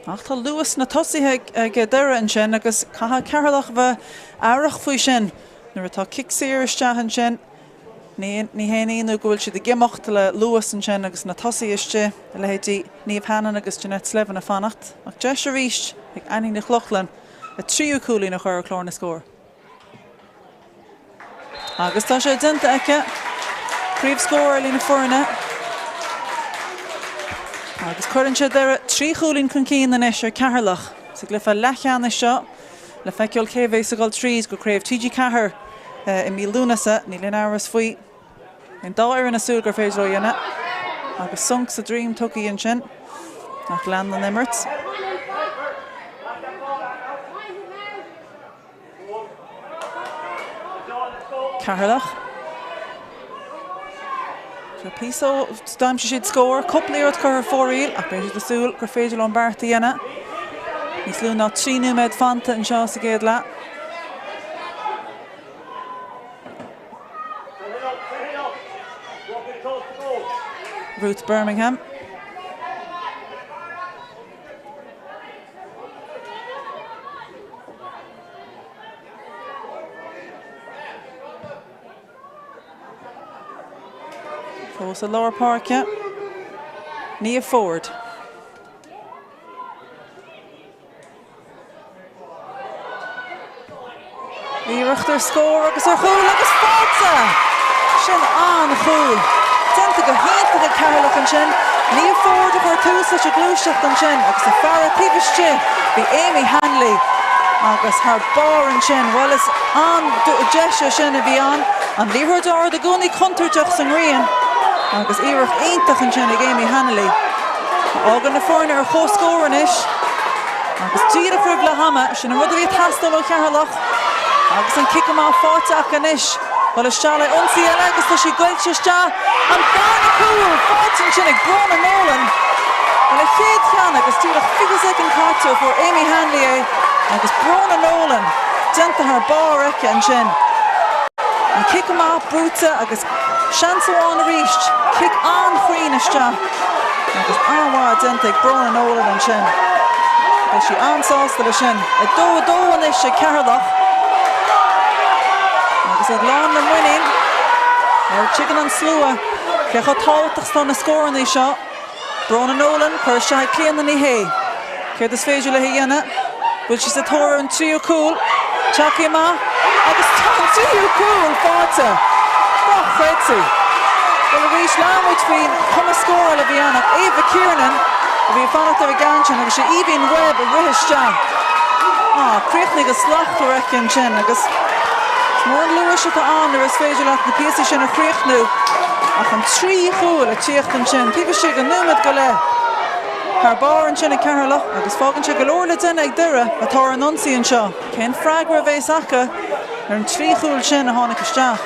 Ach tá luas na tosaithe ag Doire ansin agus caithfidh Ceatharlach a bheith aireach faoi sin nuair atá cic saor isteach ansin. Ní haon ionadh go bhfuil siad ag imeacht le luas ansin agus na tosaithe istigh, a leithéidí Niamh Hannon agus Jeanette Slevin ag fanacht. Ach deis arís ag Annie Nic Lochlainn a tríú cúilín a chur ar chlár na scór. Agus tá sé déanta aici. Príomhscórálaí na foirne. Agus cuireann sé Doire 3 chúilín chun cinn anois ar Ceatharlach sa gcluiche leathcheannais seo le feiceáil cé a bheas ag dul tríd go Craobh TG4 i mí Lúnasa. Níl aon amhras faoi. An dá fhoireann ag súil gur féidir leo a dhéanamh. Agus sonc sa droim tugtha ansin ach leanann an imirt. Ceatharlach. Seo píosa ó d'aimsigh siad scór, cúpla iarracht curtha ar fóraoil ach beidh siad ag súil gur féidir leo an beart a dhéanamh. Níos lú ná 3 nóiméad fanta anseo sa gcéad leath. Ruth Birmingham. Fós i lár páirce, Niamh Forde. Iarracht ar scór agus ar chúl agus faighte! Sin an-chúl. Déanta go hiontach ag Ceatharlach ansin. Niamh Forde a chuir tús leis an ghluaiseacht ansin agus ag faire taobh istigh bhí Amy Hanley agus thar barr ansin. Bhuel is an-deis é sin a bhí ann. An liathróid ard i gcónaí contúirteach sa ngrian agus iarracht iontach ansin ag Amy Hanley. Fágann na foirne ar comhscór anois agus díreach roimh leath ama, sin an rud a bhí ag teastáil ó Cheatharlach agus an cic amach faighte acu anois. Dul isteach le ionsaí eile agus tá sí goillte isteach. An darna cúl faighte ansin ag Bronagh Nolan. Bhuel a chéad cheann agus díreach 20 soicind caite ó fuair Amy Hanley é agus Bronagh Nolan déanta thar barr aici ansin. An cic amach brúite agus seans amháin arís. Cic an-chruinn isteach agus an-mhaith déanta ag Bronagh Nolan ansin. Beidh sí an-sásta leis sin. 2-2 anois ag Ceatharlach agus iad lán le muinín. Bhuel, tuigeann an slua cé chomh tábhachtach is atá na scóranna seo. Bronagh Nolan, curtha isteach ag Clíona Ní Shé. Céard is féidir léi a dhéanamh? Bhfuil sí sa tóir ar an tríú cúl? Tagtha amach agus tá an tríú cúl faighte! Dochreidte! Bhuel arís, labhair muid faoin chumas scórála a bhí ann ach Ava Kiernan a bhí ag fanacht ar an gceann sin agus sé Aoibhín Webb a rith isteach. Ah, críochnaithe go slachtmhar aici ansin agus is mór an luas atá ann nuair is féidir leat na píosaí sin a chríochnú ach an trí chúl ag tíocht ansin taobh istigh de nóiméad go leith. Thar barr ansin ag Ceatharlach agus fágann sé go leor le déanamh ag Doire atá ar an ionsaí anseo. Cén freagra a bhéas acu ar an trí chúl sin a tháinig isteach?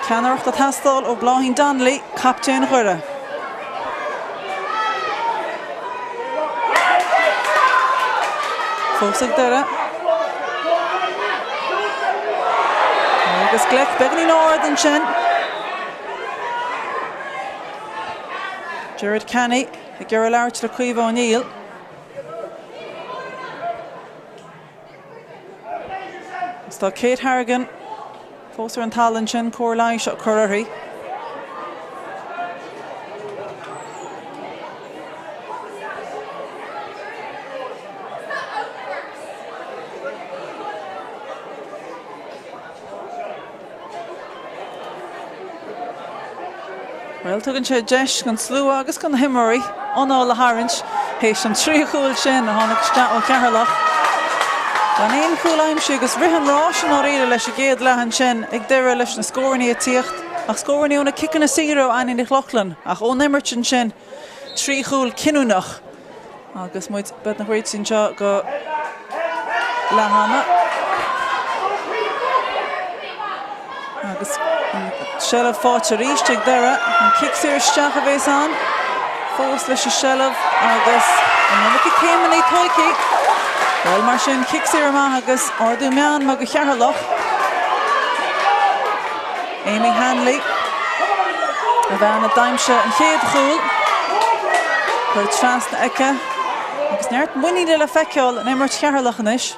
Ceannaireacht ag teastáil ó Bláithín Donnelly, captaen Dhoire. Fós ag Doire. Agus glic beagáinín ard ansin. Gerard Canny ag iarraidh labhairt le Caoimhe O'Neill. Agus tá Kate Harrigan fós ar an talamh ansin, cóir leighis á cur uirthi. Bhuel, tugann sé deis don slua agus do na himreoirí anáil a tharraingt théis an 3 chúl sin a tháinig isteach ó Cheatharlach. Gan aon chúl aimsithe agus rith an ráis i ndáiríre leis an gcéad leath ansin ag Doire leis na scóranna ag tíocht ach scóranna ó na ciceanna saora ó Annie Nic Lochlainn ach ón imirt ansin 3 chúl cinniúnach. Agus muid beagnach réitithe anseo go leath ama. Agus an seilbh faighte arís ag Doire. An cic saor isteach a bhéas ann. Fós leis an seilbh agus an iomarca céimeanna tógtha. Bhuel, mar sin, cic saor amach agus ardú meanma go Cheatharlach. Amy Hanley, an bhean a d'aimsigh an chéad chúl, curtha trasna aici agus neart muiníne le feiceáil in imirt Cheatharlach anois.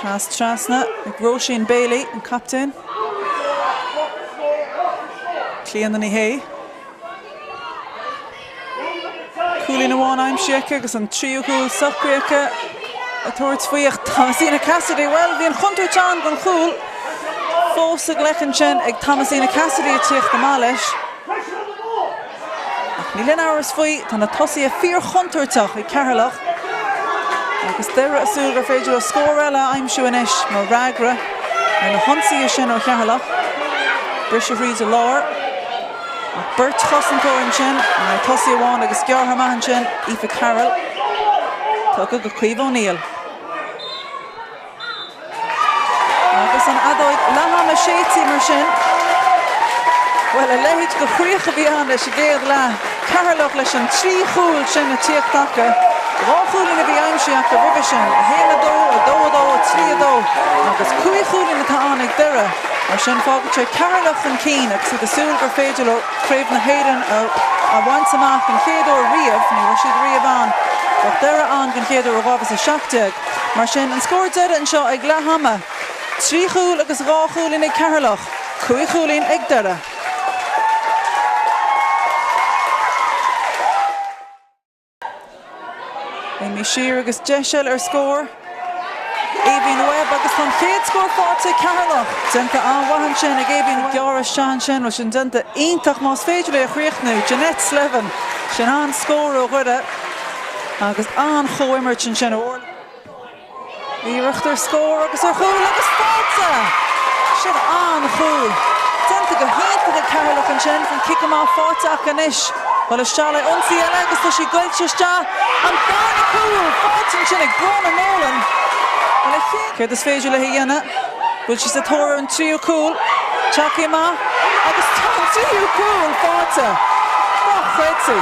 Pas trasna ag Róisín Bailey, an captaen. Clíona Ní Shé. Cúilín amháin aimsithe aici agus an tríú cúl socraithe aici a tabhairt faoi ach Thomasina Cassidy, bhuel, bhí an chontúirt ann don chúl fós sa gcluiche ansin ag Thomasina Cassidy ag tíocht amach leis. Ach níl aon amhras faoi, tá na tosaithe fíorchontúirteach ag Ceatharlach agus Doire ag súil gur féidir leo scór eile a aimsiú anois mar fhreagra ar na hionsaithe sin ó Cheatharlach. Briseadh thríd an lár. Ach beirt chosantóir ansin, nó tosaí amháin agus gearrtha amach ansin, Aoife Carroll. Tugtha go Caoimhe O'Neill. Agus an fheadóig leath-ama séidte mar sin. Bhuel, a leithéid de chríoch a bhí ann leis an gcéad leath. Ceatharlach leis an 3 chúl sin ag tíocht acu. 2 chúilín a bhí aimsithe acu roimhe sin, 1-2, 2-2, 3-2 agus 5 chúilín atá ann ag Doire. Mar sin, fágann sé Ceatharlach chun cinn agus iad ag súil gur féidir leo Craobh na hÉireann a bhaint amach den chéad uair riamh. Ní raibh siad riamh ann. Bheadh Doire ann den chéad uair ó 2017. Mar sin, an scór deiridh anseo ag leath ama, 3 chúl agus 2 chúilín ag Ceatharlach, 5 chúilín ag Doire. Imithe siar agus deis eile ar scór. Aoibhín Webb agus tá an chéad scór faighte ag Ceatharlach. Déanta an-mhaith ansin ag Aoibhín Webb. Gearradh isteach ansin, bhuel sin déanta iontach más féidir é a chríochnú. Jeanette Slevin, sin an-scór ó Dhoire agus an-chomhimirt ansin ó Orla. Iarracht ar scór agus ar chúl agus faighte! Sin an-chúl. Déanta go hiontach ag Ceatharlach ansin. An cic amach faighte acu anois. Dul isteach le ionsaí eile agus tá sí goillte isteach. An darna cúl faighte ansin ag Bronagh Nolan. Céard is féidir léi a dhéanamh? Bhfuil sí sa tóir ar an tríú cúl? Tagtha amach agus tá an tríú cúl faighte! Dochreidte!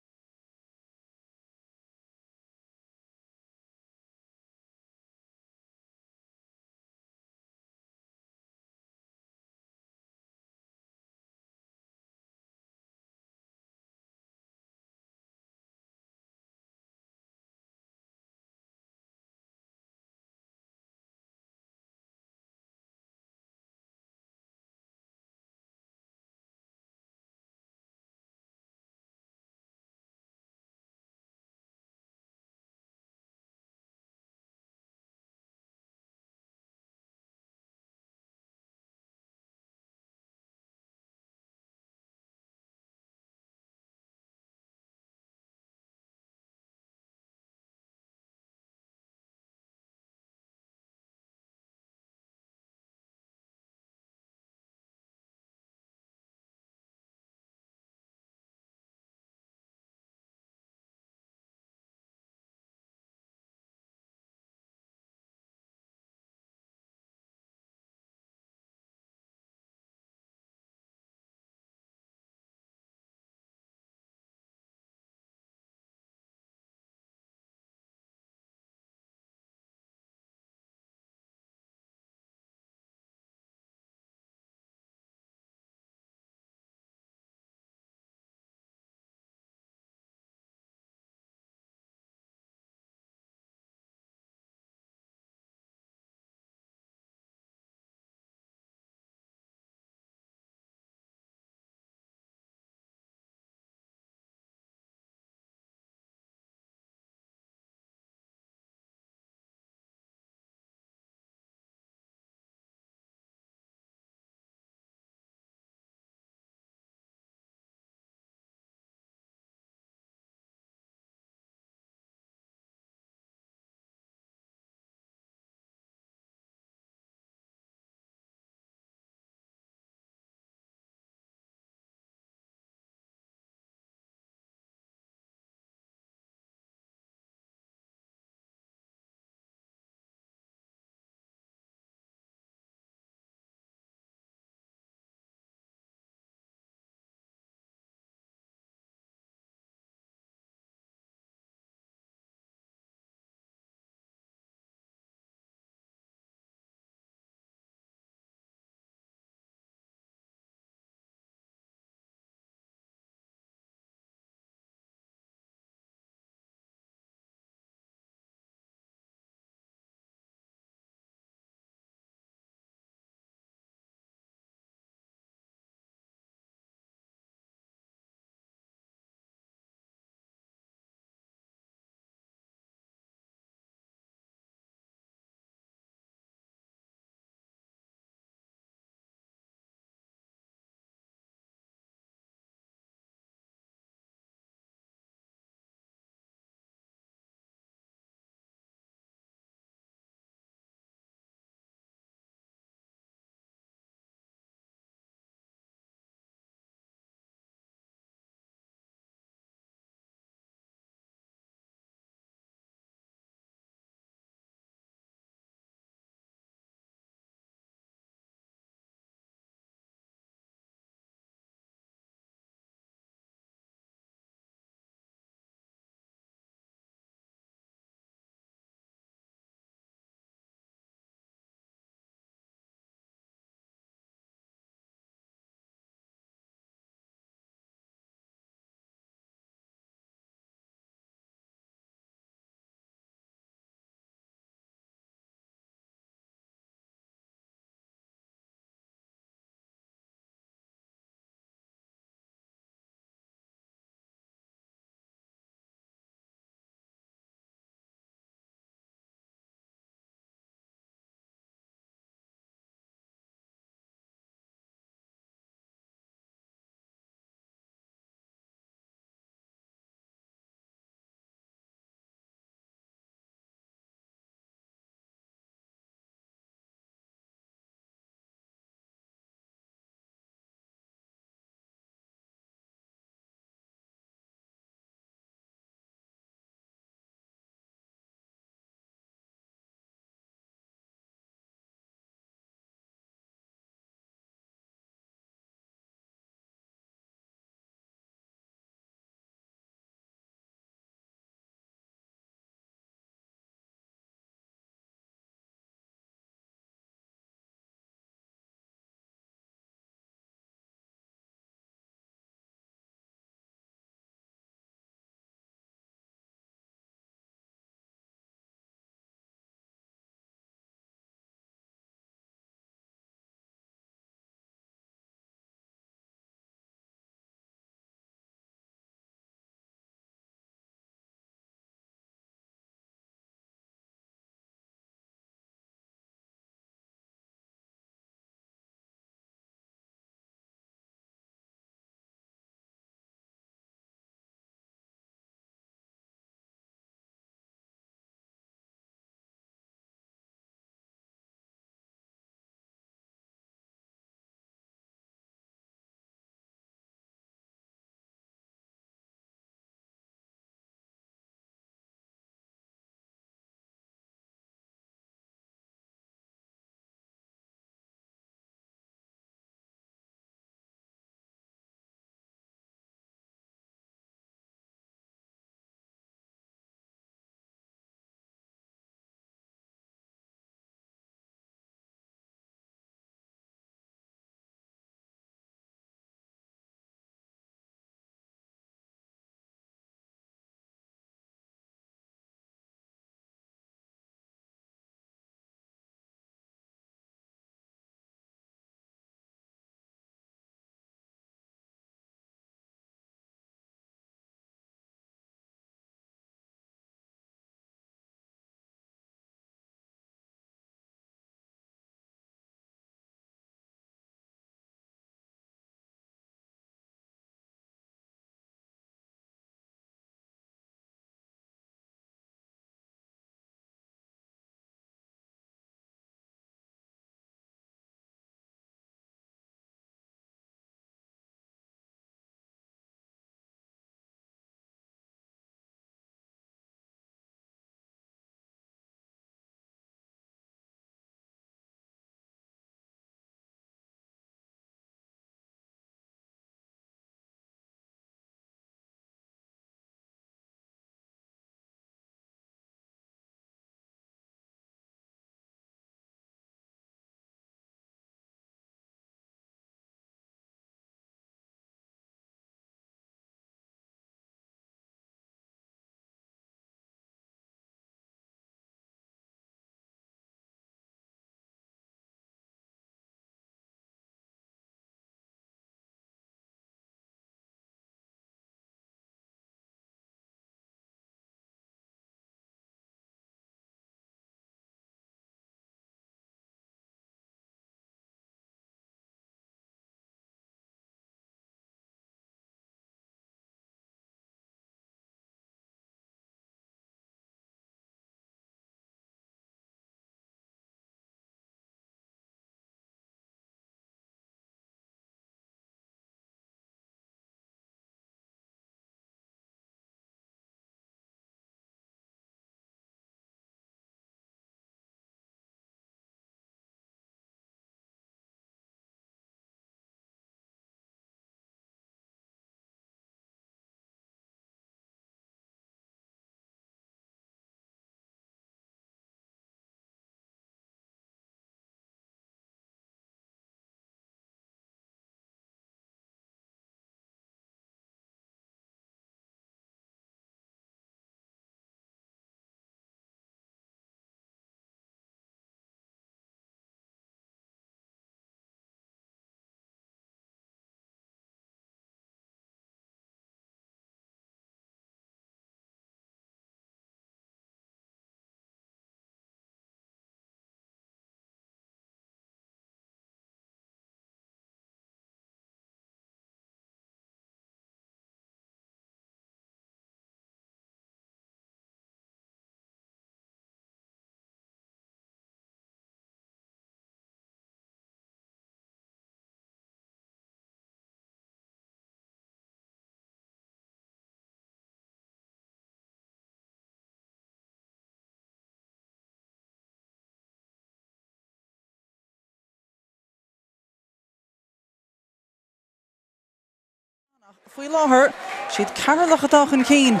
Faoi láthair, siad Ceatharlach atá chun cinn.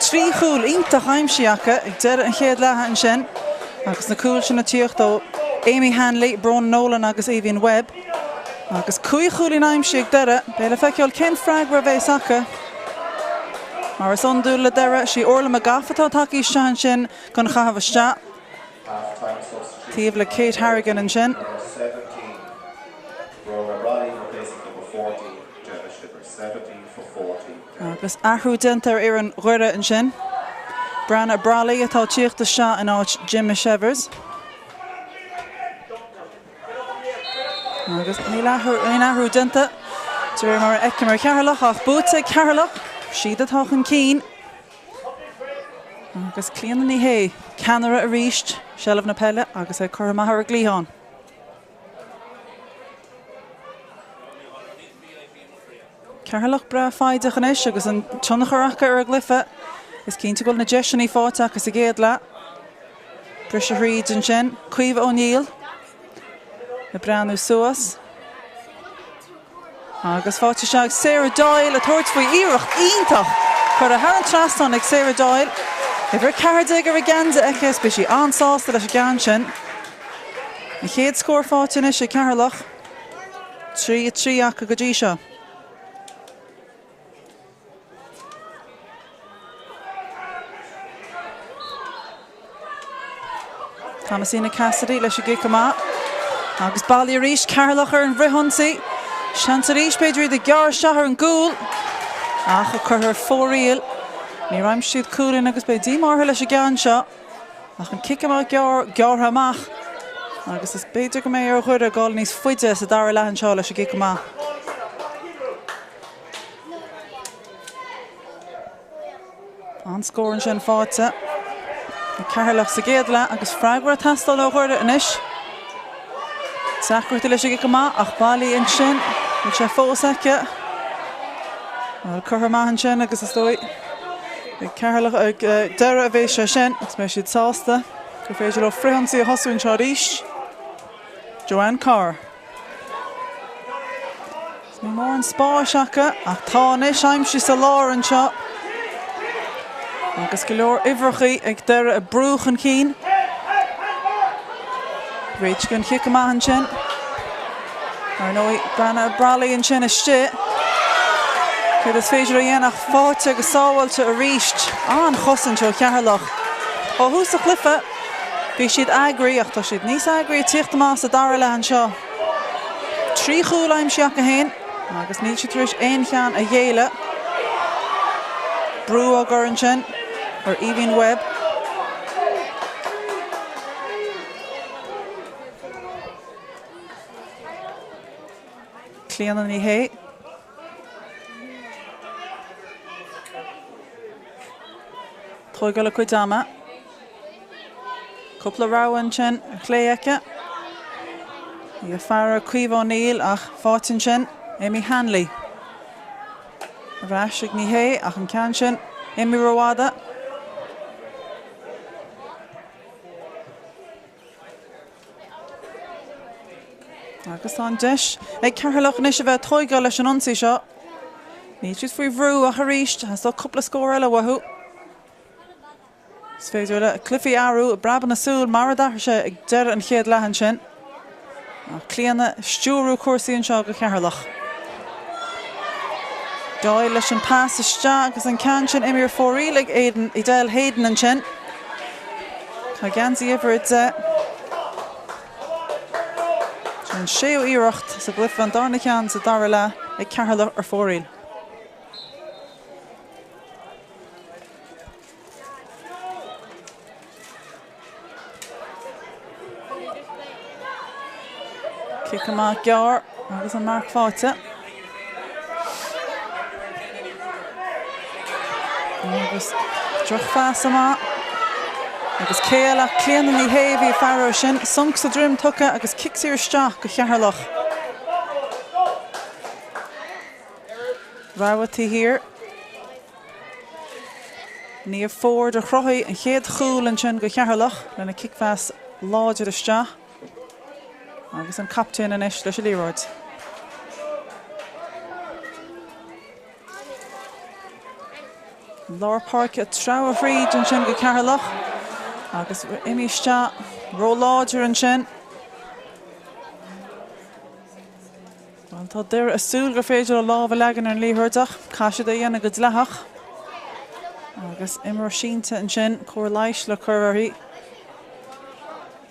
3 chúl iontach aimsithe acu ag deireadh an chéad leatha ansin agus na cúil sin ag tíocht ó Amy Hanley, Bróna Nolan agus Aoibhinn Webb. Agus 5 chúilín aimsithe ag Doire, beidh le feiceáil cén freagra a bheas acu. Mar is iondúil le Doire, sí Orla McGough atá tagtha isteach ansin don chaitheamh isteach. Taobh le Kate Harrigan ansin. Agus athrú déanta ar fhoireann Dhoire ansin. Breanna Brolly atá ag tíocht isteach in áit Gemma Shevers. Agus níl aon athrú déanta de réir mar a fheicim ar Cheatharlach ach buaite ag Ceatharlach, siad atá chun cinn. Agus Clíona Ní Shé, ceannaire arís, seilbh na peile agus é curtha amach ar an gcliathán. Ceatharlach breá foighdeach anois agus an tionchar acu ar an gcluiche. Is cinnte go bhfuil na deiseanna faighte acu sa gcéad leath. Briseadh thríd ansin. Caoimhe O'Neill ag breathnú suas. Agus faighte isteach ag Sarah Doyle ag tabhairt faoi iarracht iontach curtha thar an trasnán ag Sarah Doyle. Uimhir 14 ar a geansaí aici is beidh sí an-sásta leis an gceann sin. An chéad scór faighte anois ag Ceatharlach. 3, 3 acu go dtí seo. Thomasina Cassidy leis an gcic amach. Agus bailithe arís, Ceatharlach ar an bhfrithionsaí. Seans arís, b'fhéidir iad ag gearradh isteach ar an gcúl. Ach curtha ar fóraoil. Níor aimsigh siad cúilín agus beidh díomá orthu leis an gceann seo. Ach an cic amach gearr, gearrtha amach. Agus is b'fhéidir go mbeidh ar Dhoire dul níos faide sa dara leath anseo leis an gcic amach. An-scór ansin faighte ag Ceatharlach sa gcéad leath agus freagra ag teastáil ó Dhoire anois. Deacrachtaí leis an gcic amach ach bailithe ansin. Bhfuil sé fós aici? Bhuel, curtha amach ansin agus is dóigh ag Ceatharlach ag Doire a bheas sé sin agus beidh siad sásta gur féidir leo frithionsaí a thosú anseo arís. Joanne Carr. Níl mórán spáis acu ach tá anois aimsithe sa lár anseo. Agus go leor uimhreachaí ag Doire ag brú chun cinn. Réitigh an chic amach ansin. Ar ndóigh, Breanna Brolly ansin istigh. Céard is féidir a dhéanamh ach faighte agus sábháilte arís. An-chosaint ó Cheatharlach. Ó thús an chluiche, bhí siad eagraithe ach tá siad níos eagraithe ag tíocht amach sa dara leath anseo. 3 chúl aimsithe acu féin agus níl siad tar éis aon cheann a ghéilleadh. Brú á gcur ansin ar Aoibhinn Webb. Clíona Ní Shé. Tógáil a cuid ama. Cúpla rogha ansin ar chlé aici. Í ag faire Caoimhe O'Neill ach faighte ansin Amy Hanley. Ar ais ag Ní Shé ach an ceann sin imithe rófhada. Agus tá an deis ag Ceatharlach anois a bheith ag tóigeáil leis an ionsaí seo. Níl siad faoi bhrú ach arís, theastódh cúpla scór eile uathu. Is féidir le cluichí athrú i bpreabadh na súl mar a d'athraigh sé ag deireadh an chéad leath ansin. Ach Clíona ag stiúrú cúrsaí anseo do Cheatharlach. Doyle leis an pas isteach agus an ceann sin imithe ar fóraoil ag Aidan, Edel Hayden ansin. Tá geansaí uimhir 10. Sin an séú iarracht sa gcluiche, an darna ceann sa dara leath ag Ceatharlach ar fóraoil. Cic amach gearr agus an marc faighte. Agus drochphas amach. Agus cé eile ach Clíona Ní Shé a bhí ag faire air sin. Sonc sa droim tugtha agus cic saor isteach go Cheatharlach. Rogha taobh thiar. Niamh Forde a chruthaigh an chéad chúl ansin go Cheatharlach lena cicphas láidir isteach agus an captaen anois leis an liathróid. Lár páirce ag treabhadh thríd ansin do Cheatharlach agus imithe isteach ró-láidir ansin. Bhuel, tá Doire ag súil gur féidir leo lámh a leagan ar an liathróid ach caithfidh siad é a dhéanamh go dleathach. Agus imreoir sínte ansin, cóir leighis le cur uirthi.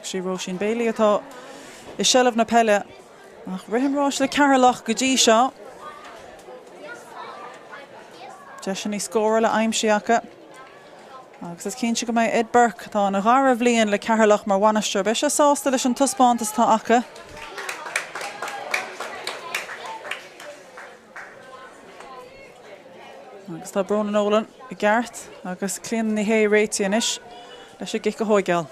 Sí Róisín Bailey atá i seilbh na peile ach rith an ráis le Ceatharlach go dtí seo. Deiseanna scórála aimsithe acu. Agus is cinnte go mbeidh Ed Burke, atá ina dhara bhliain le Ceatharlach mar bhainisteoir, beidh sé sásta leis an taispeántas atá acu. Agus tá Bróna Nolan i gceart agus Clíona Ní Shé réitithe anois leis an gcic a thóigeáil.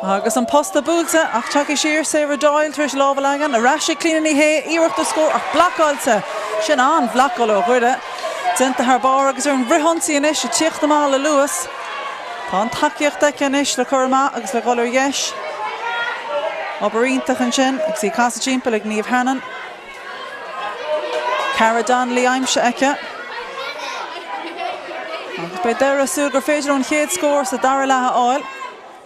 Agus an posta buailte ach tagtha siar, Sarah Doyle tar éis lámh a leagan ar ais ag Clíona Ní Shé, iarracht ar scór ach blocáilte. Sin an-bhlocáil ó Dhoire. Déanta thar barr agus ar an bhfrithionsaí anois ag tíocht amach le luas. Tá an tacaíocht aici anois le cur amach agus le dhul ar dheis. Obair iontach ansin agus í ag casadh timpeall ag Niamh Hannon. Cara Donnelly aimsithe aici. Agus beidh Doire ag súil gur féidir leo an chéad scór sa dara leath a fháil.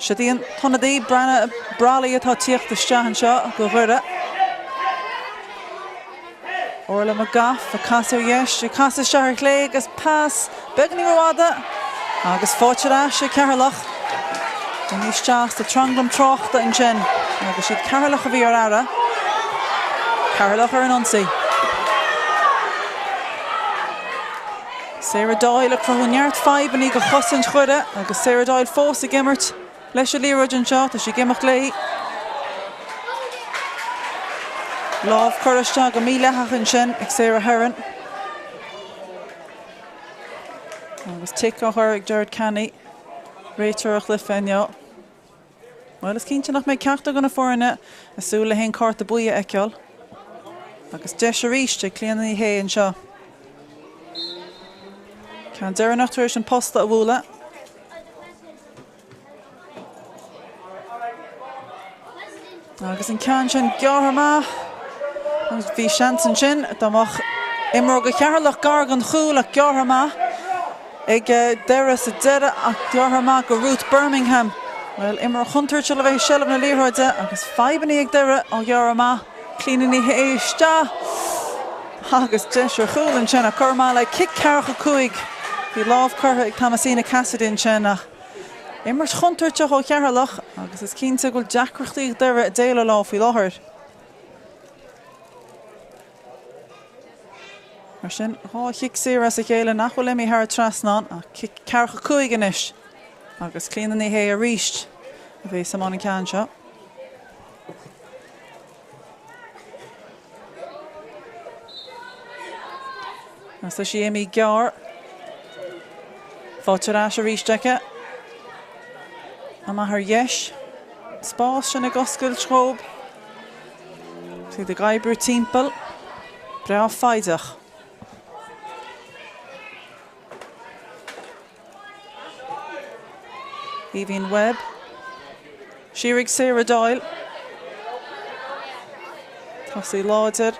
Siod í an t-ionadaí Brianna Brolly atá ag tíocht isteach anseo do Dhoire. Orla McGough ag casadh ar dheis, ag casadh isteach ar chlé agus pas beagáinín rófhada agus faighte ar ais ag Ceatharlach. Imithe isteach sa tranglam tráchta ansin agus siad Ceatharlach a bhí ar aire. Ceatharlach ar an ionsaí. Sarah Doyle ag cruthú neart fadhbanna do chosaint Dhoire agus Sarah Doyle fós ag imirt. Leis an liathróid anseo, tá sí ag imeacht léi. Lámh curtha isteach go mídhleathach ansin ag Sarah Herron. Agus tic á chur ag Gerard Canny, réiteoir an chluiche inniu. Bhuel, is cinnte nach mbeidh ceachtar de na foirne ag súil le haon cárta buí a fheiceáil. Agus deis arís ag Clíona Ní Shé anseo. Ceann deireanach tar éis an posta a bhualadh. Agus an ceann sin gearrtha amach. Agus bhí seans ansin dá mbeadh imreoir do Cheatharlach gar don chúl ach gearrtha amach ag Doire sa deireadh ach gearrtha amach go Ruth Birmingham. Bhuel, imreoir chontúirteach le bheith i seilbh na liathróide agus fadhbanna ag Doire á ghearradh amach. Clíona Ní Shé isteach agus deis ar chúl ansin ach curtha amach le cic ceathracha 5. Bhí lámh curtha ag Thomasina Cassidy ansin ach Imirt chontúirteach ó Cheatharlach agus is cinnte go bhfuil deacrachtaí ag Doire ag déileáil leo faoi láthair. Mar sin, 2 chic saor as a chéile nach bhfuil imithe thar an trasnán ach cic ceathracha 5 anois agus Clíona Ní Shé arís a bheas i mbun an ceann seo. Agus tá sí imithe gearr. Faighte ar ais arís aici. Amach ar dheis. Spás sin ag oscailt dhóibh. Siad ag oibriú timpeall. Breá foighdeach. Aoibhín Webb. Siar ag Sarah Doyle. Tosaí láidir.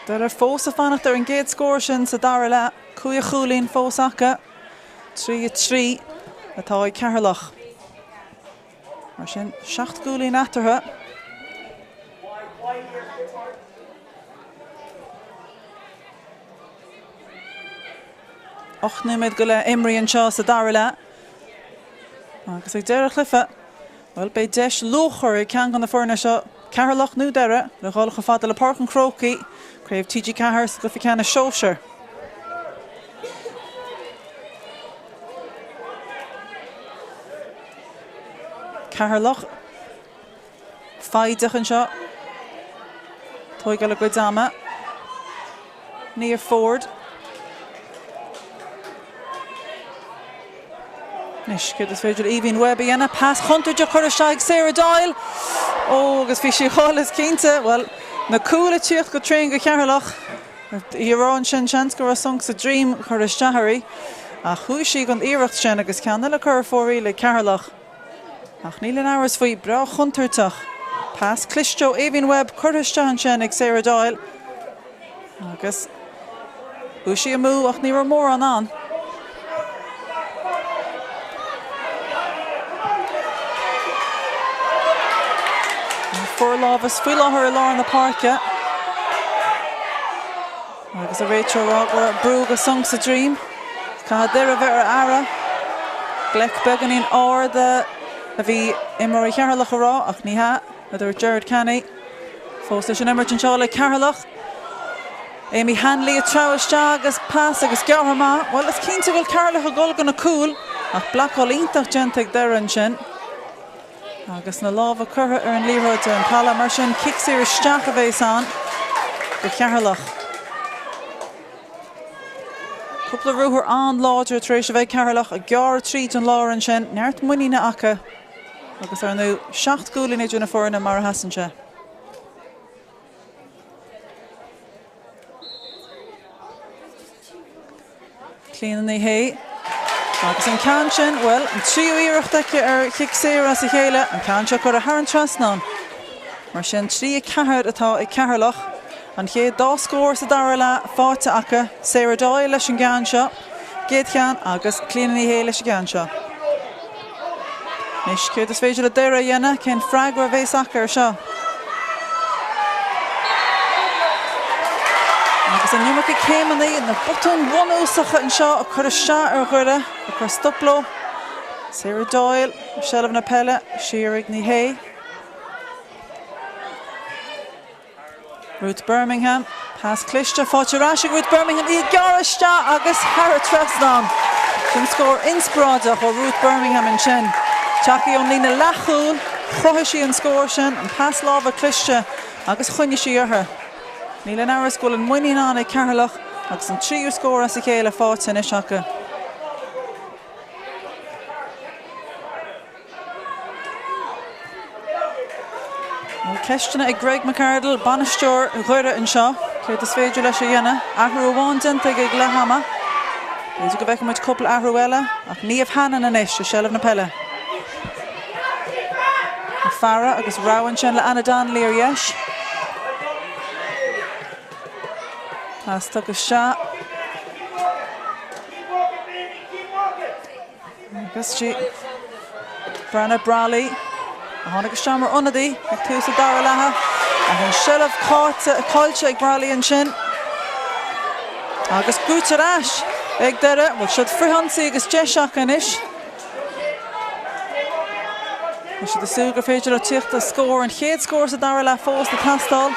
Doire fós ag fanacht ar an gcéad scór sin sa dara leath. Cúig chúilín fós acu. 3-3 atá ag Ceatharlach. Mar sin, 7 gcúilín eatarthu. 8 nóiméad go leith imrithe anseo sa dara leath. Agus ag deireadh an chluiche, bhuel, beidh deis luachmhar ag ceann de na foirne seo, Ceatharlach nó Doire, le dhul chomh fada le Páirc an Chrócaigh, Craobh TG4 sa gcluiche ceannais sóisir. Ceatharlach foighdeach anseo. Tóigeáil a gcuid ama. Niamh Ford. Anois, céard is féidir le Aoibhín Webb a dhéanamh? Pas chontúirteach curtha isteach ag Sarah Doyle. Ó, agus bhí sí ag dul, is cinnte. Bhuel, na cúil ag tíocht go tréan do Cheatharlach. Í a rá ansin, seans go raibh sonc sa droim curtha isteach uirthi. Ach chuaigh sí don iarracht sin agus ceann eile curtha fóraoil ag Ceatharlach. Ach níl aon amhras faoi, breá chontúirteach. Pas cliste ó Aoibhín Webb curtha isteach ansin ag Sarah Doyle. Agus chuaigh sí amú ach ní raibh mórán ann. Forlámhas faoi láthair i lár na páirce. Agus an réiteoir ag rá go raibh brú agus sonc sa droim. Caithfidh Doire a bheith ar a aire. Gleic beagáinín ard a bhí imreoirí Cheatharlach a rá ach ní hea, a dúirt Gerard Canny. Fós leis an imirt anseo le Ceatharlach. Amy Hanley ag treabhadh isteach agus pas agus gearrtha amach. Bhuel, is cinnte go bhfuil Ceatharlach ag dul do na cúil ach blocáil iontach déanta ag Doire ansin. Agus na lámha curtha ar an liathróid ar an talamh, mar sin cic saor isteach a bhéas ann do Cheatharlach. Cúpla ruathar an-láidir tar éis a bheith ag Ceatharlach, ag gearradh tríd an lár ansin, neart muiníne acu agus ar ndóigh 7 gcúilín idir na foirne mar a sheasann sé. Clíona Ní Shé. Agus an ceann sin, bhuel, an tríú iarracht aici ar chic saor as a chéile, an ceann seo curtha thar an trasnán. Mar sin, 3-4 atá ag Ceatharlach. An chéad dá scór sa dara leath faighte acu, Sarah Doyle leis an gceann seo. gcéad cheann agus Clíona Ní Shé leis an gceann seo. Anois, céard is féidir le Doire a dhéanamh? Cén freagra a bhéas acu ar seo? Agus an iomarca céimeanna, na botúin bhunúsacha anseo ag cur isteach ar Dhoire, ag cur stop leo. Sarah Doyle, seilbh na peile, siar ag Ní Shé. Ruth Bermingham, Pas cliste faighte ar ais ag Ruth Bermingham, í ag gearradh isteach agus thar an trasnán. Sin scór inspioráideach ó Ruth Bermingham ansin. Tagtha ón líne leathchúil, chruthaigh sí an scór sin, an pas láimhe cliste agus choinnigh sí uirthi. Níl aon amhras go bhfuil an muinín ann ag Ceatharlach agus an tríú scór as a chéile faighte anois acu. Bhfuil ceisteanna ag Greg McArdle, bainisteoir Dhoire anseo? Céard is féidir leis a dhéanamh? Athrú amháin déanta aige ag leath ama. B'fhéidir go bhfeicfidh muid cúpla athrú eile, ach Niamh Hannon anois i seilbh na peile. Ag faire agus rogha ansin le Anna Donnelly ar dheis. Pas tugtha isteach. Agus sí Brenna Brolly a tháinig isteach mar ionadaí ag tús an dara leatha. Ach an seilbh caillte ag Brolly ansin. Agus buaite ar ais ag Doire. Bhfuil siad frithionsaí agus deis acu anois. Tá siad ag súil gur féidir leo tíocht ar scór, an chéad scór sa dara leath fós ag teastáil.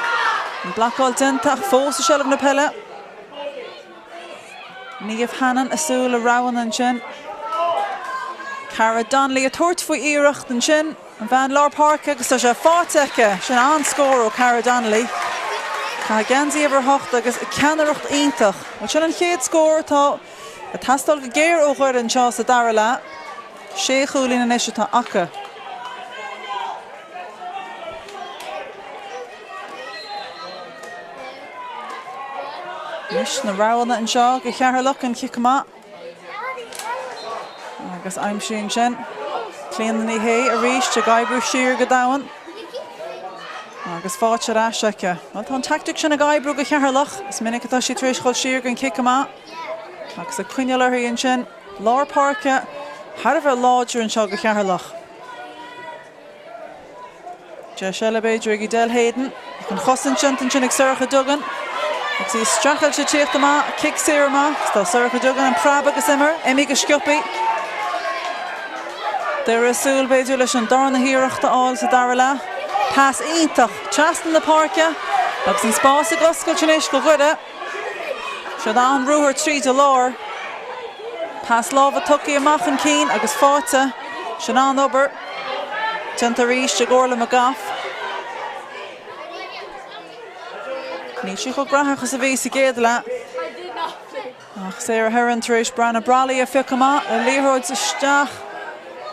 An blocáil déanta ach fós i seilbh na peile. Niamh Hannon ag súil le roghanna ansin. Cara Donnelly ag tabhairt faoi iarracht ansin, an bhean lár páirce agus tá sé faighte aici. Sin an-scór ó Cara Donnelly. Caitheamh geansaí uimhir 8 agus ceannaireacht iontach. Bhuel sin an chéad scór atá ag teastáil go géar ó Dhoire anseo sa dara leath. Sé chúilín anois atá acu. Anois na roghanna anseo do Cheatharlach, an cic amach. Agus aimsíonn sin Clíona Ní Shé arís ag oibriú siar go domhain. Agus faighte ar ais aici. Bhuel, tá an teaictic sin ag oibriú do Cheatharlach. Is minic atá siad tar éis dhul siar don chic amach. Agus ag coinneáil uirthi ansin. Lár páirce thar a bheith láidir anseo do Cheatharlach. Deis eile b'fhéidir ag Edel Hayden. Ach an chosaint déanta ansin ag Sorcha Duggan. Agus í ag streachailt le tíocht amach, cic saor amach. Agus tá Sorcha Duggan ag preabadh agus imir, imithe go sciobtha. Doire ag súil b'fhéidir leis an darna hiarracht a fháil sa dara leath. Pas iontach trasna na páirce agus an spás ag oscailt anois do Dhoire. Siod an ruathar tríd an lár. Pas láimhe tugtha amach chun cinn agus faighte. Sin an-obair déanta arís ag Orla McGough. Níl sí chomh graitheach is a bhí sa gcéad leath. Ach Sarah Heron tar éis Brenna Brolly a phiocadh amach le liathróid isteach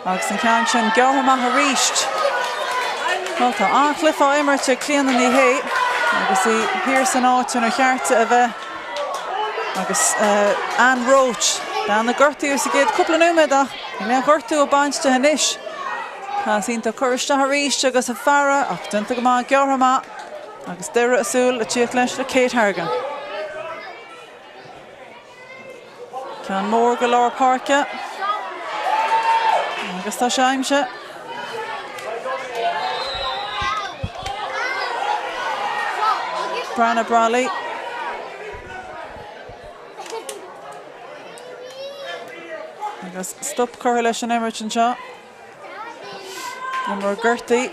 agus an ceann sin gearrtha amach arís. Bhuel, tá an-chluiche á imirt ag Clíona Ní Shé agus í thiar san áit inar cheart di a bheith agus Ann Roche. Bean a gortaíodh sa gcéad cúpla nóiméad ach níl aon ghortú ag baint di anois. Pas iontach curtha isteach arís agus ag faire ach déanta go maith, gearrtha amach agus Doire ag súil le tíocht leis le Kate Harrigan. Ceann mór go lár páirce agus tá sé aimsithe. Brianna Brolly. Agus stop curtha leis an imirt anseo. Imreoir gortaithe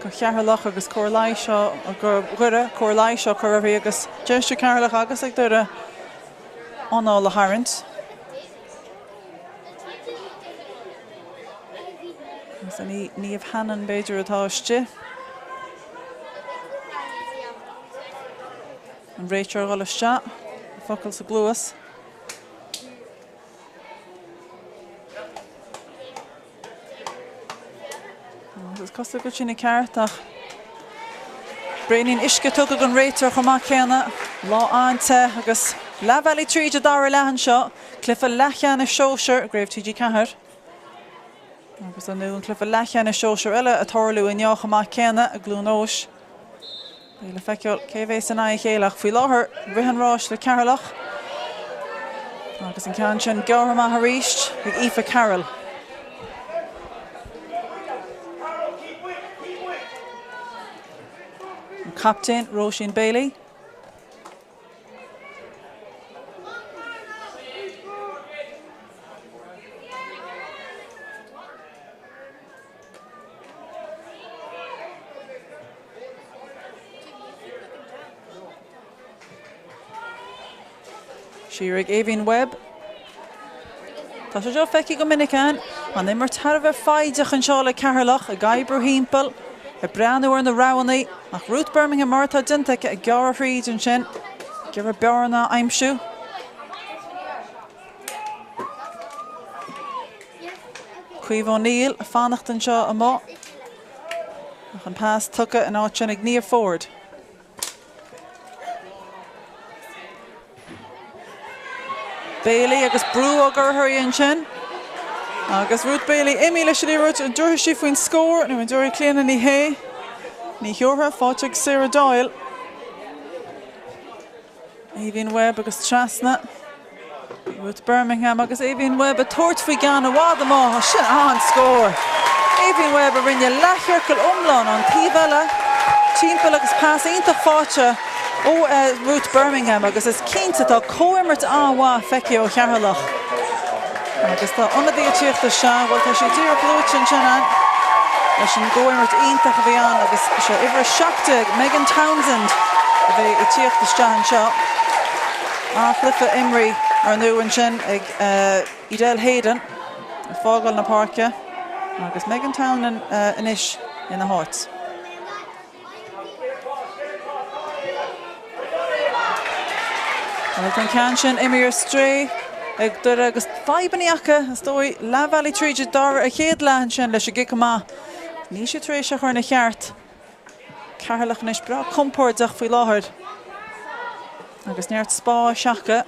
do Cheatharlach agus cóir leighis do Dhoire, cóir leighis á cur uirthi agus deis ag Ceatharlach agus ag Doire anáil a tharraingt. Agus an í Niamh Hannon b'fhéidir atá istigh. An réiteoir a dhul isteach, focal sa gcluas. Is cosúil go bhfuil sin ceart ach braoinín uisce tugtha don réiteoir chomh maith céanna. Lá an-te agus leath bealaigh tríd an dara leath anseo. Cluiche leathcheannais sóisir i gCraobh TG4. Agus ar ndóigh an cluiche leathcheannais sóisir eile ag tarlú inniu chomh maith céanna i gCluain Eois. Beidh le feiceáil cé a bheas in aghaidh a chéile ach faoi láthair rith an ráis le Ceatharlach agus an ceann sin gearrtha amach arís ag Aoife Carroll. An captaen Róisín Bailey. Siar ag Aoibhín Webb. Tá sé seo feicthe go minic againn, an imirt thar a bheith foighdeach anseo le Ceatharlach ag oibriú thimpeall, ag breathnú ar na roghanna, ach Ruth Bermingham mar atá déanta aici ag gearradh thríd ansin, ag iarraidh bearna a aimsiú. Caoimhe O'Neill ag fanacht anseo amuigh. Ach an pas tugtha in áit sin ag Niamh Forde. Bailey agus brú á gcur uirthi ansin. Agus Ruth Bailey imithe leis an liathróid, an dtabharfaidh sí faoin scór nó an dtabharfaidh Clíona Ní Shé? Ní thiúrfaidh, faighte ag Sarah Doyle. Aoibhín Webb agus trasna. Ruth Bermingham agus Aoibhín Webb ag tabhairt faoi gceann i bhfad amuigh. Sin an-scór! Aoibhín Webb a rinne leathchiorcal iomlán ón taobh eile timpeall agus pas iontach faighte ó Ruth Bermingham agus is cinnte tá comhimirt an-mhaith feicthe ó Cheatharlach. Agus tá ionadaí ag tíocht isteach, bhuel tá sé díreach luaite ansin ann leis an gcomhimirt iontach a bhí ann agus is é uimhir 17, Megan Townsend, a bheidh ag tíocht isteach anseo. An-chluiche imrithe ar ndóigh ansin ag Edel Hayden ag fágáil na páirce agus Megan Townsend anois ina háit. Bhuel, tá an ceann sin imithe ar strae ag Doire agus fadhbanna acu, is dóigh, leath bhealaigh tríd an dara an chéad leath ansin leis an gcic amach. Níl siad tar éis é a chur ina cheart. Ceatharlach anois breá compordach faoi láthair agus neart spáis acu.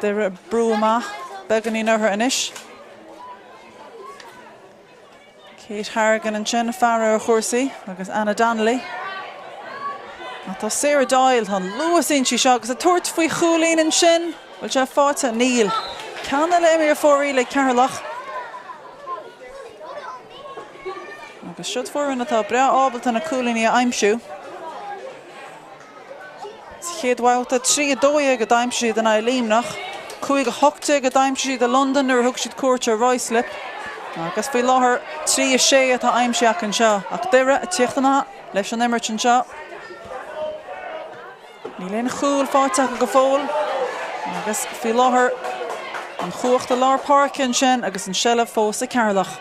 Doire ag brú amach beagáinín orthu anois. Kate Harrigan ansin ag faire ar chúrsaí agus Anna Donnelly. Ach tá Sarah Doyle, tá an luas inti seo agus ag tabhairt faoi chúilín ansin. Bhfuil sé faighte? Níl. Ceann eile imithe ar fóraoil ag Ceatharlach. Agus siod foireann atá breá ábalta na cúilíní a aimsiú. Sa chéad bhabhta, 3, 12 a d'aimsigh siad in aghaidh Luimneach, 5, 18 a d'aimsigh siad i Londain nuair a thug siad cuairt ar Ruislip agus faoi láthair 3, 6 atá aimsithe acu anseo. Ach Doire ag tíocht amach leis an imirt anseo. Níl aon chúl faighte acu go fóill agus faoi láthair an chumhacht i lár páirce ansin agus an seilbh fós ag Ceatharlach.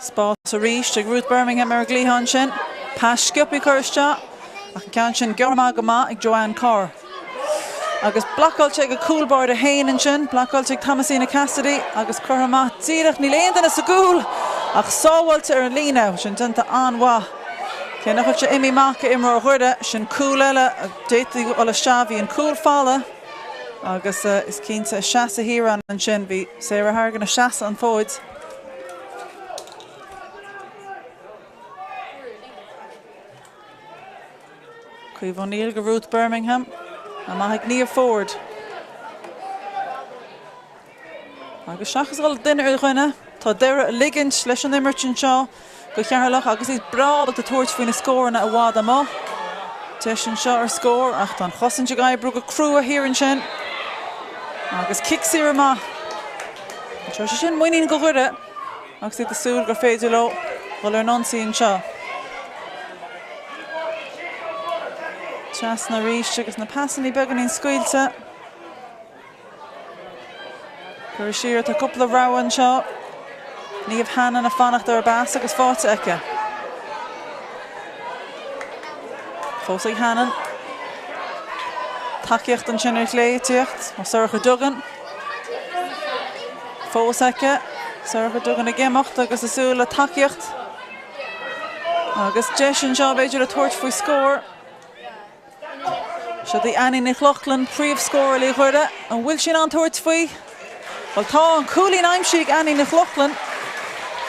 Spás arís ag Ruth Bermingham ar an gcliathán sin. Pas sciobtha curtha isteach ach an ceann sin gearrtha amach go maith ag Joanne Carr. Agus blocáilte ag a cúl báire féin ansin, blocáilte ag Thomasina Cassidy agus curtha amach díreach, níl aon duine sa gcúl ach sábháilte ar an líne, sin déanta an-mhaith. Cé nach bhfuil sé imithe amach go imreoir Dhoire, sin cúl eile a d'fhéadfadh dul isteach, bhí an cúl folamh agus is cinnte ag seasamh thiar ann ansin, bhí Sarah Hargan ag seasamh an fóid. Caoimhe O'Neill go Ruth Bermingham. Amach ag Niamh Forde. Agus seachas dhul duine ar dhuine, tá Doire ag ligint leis an imirt anseo go Cheatharlach agus iad breá ábalta tabhairt faoi na scóranna i bhfad amuigh. Deis anseo ar scór ach tá an chosaint ag oibriú go crua thiar ansin. Agus cic saor amach. Tabharfaidh sé sin muinín go Dhoire. Agus iad ag súil gur féidir leo dul ar an ionsaí anseo. Trasna arís agus na pasannaí beagáinín scaoilte. Curtha siar, tá cúpla rogha anseo. Niamh Hannon ag fanacht ar an bpas agus faighte aici. Fós ag Hannon. Tacaíocht ansin ar chlé ag tíocht ó Sorcha Duggan. Fós aici, Sorcha Duggan ag imeacht agus ag súil le tacaíocht. Agus deis anseo b'fhéidir le tabhairt faoi scór. Seo í Annie Nic Lochlainn, príomhscórálaí Dhoire. An bhfuil sí in ann tabhairt faoi? Bhuel tá, an cúilín aimsithe ag Annie Nic Lochlainn.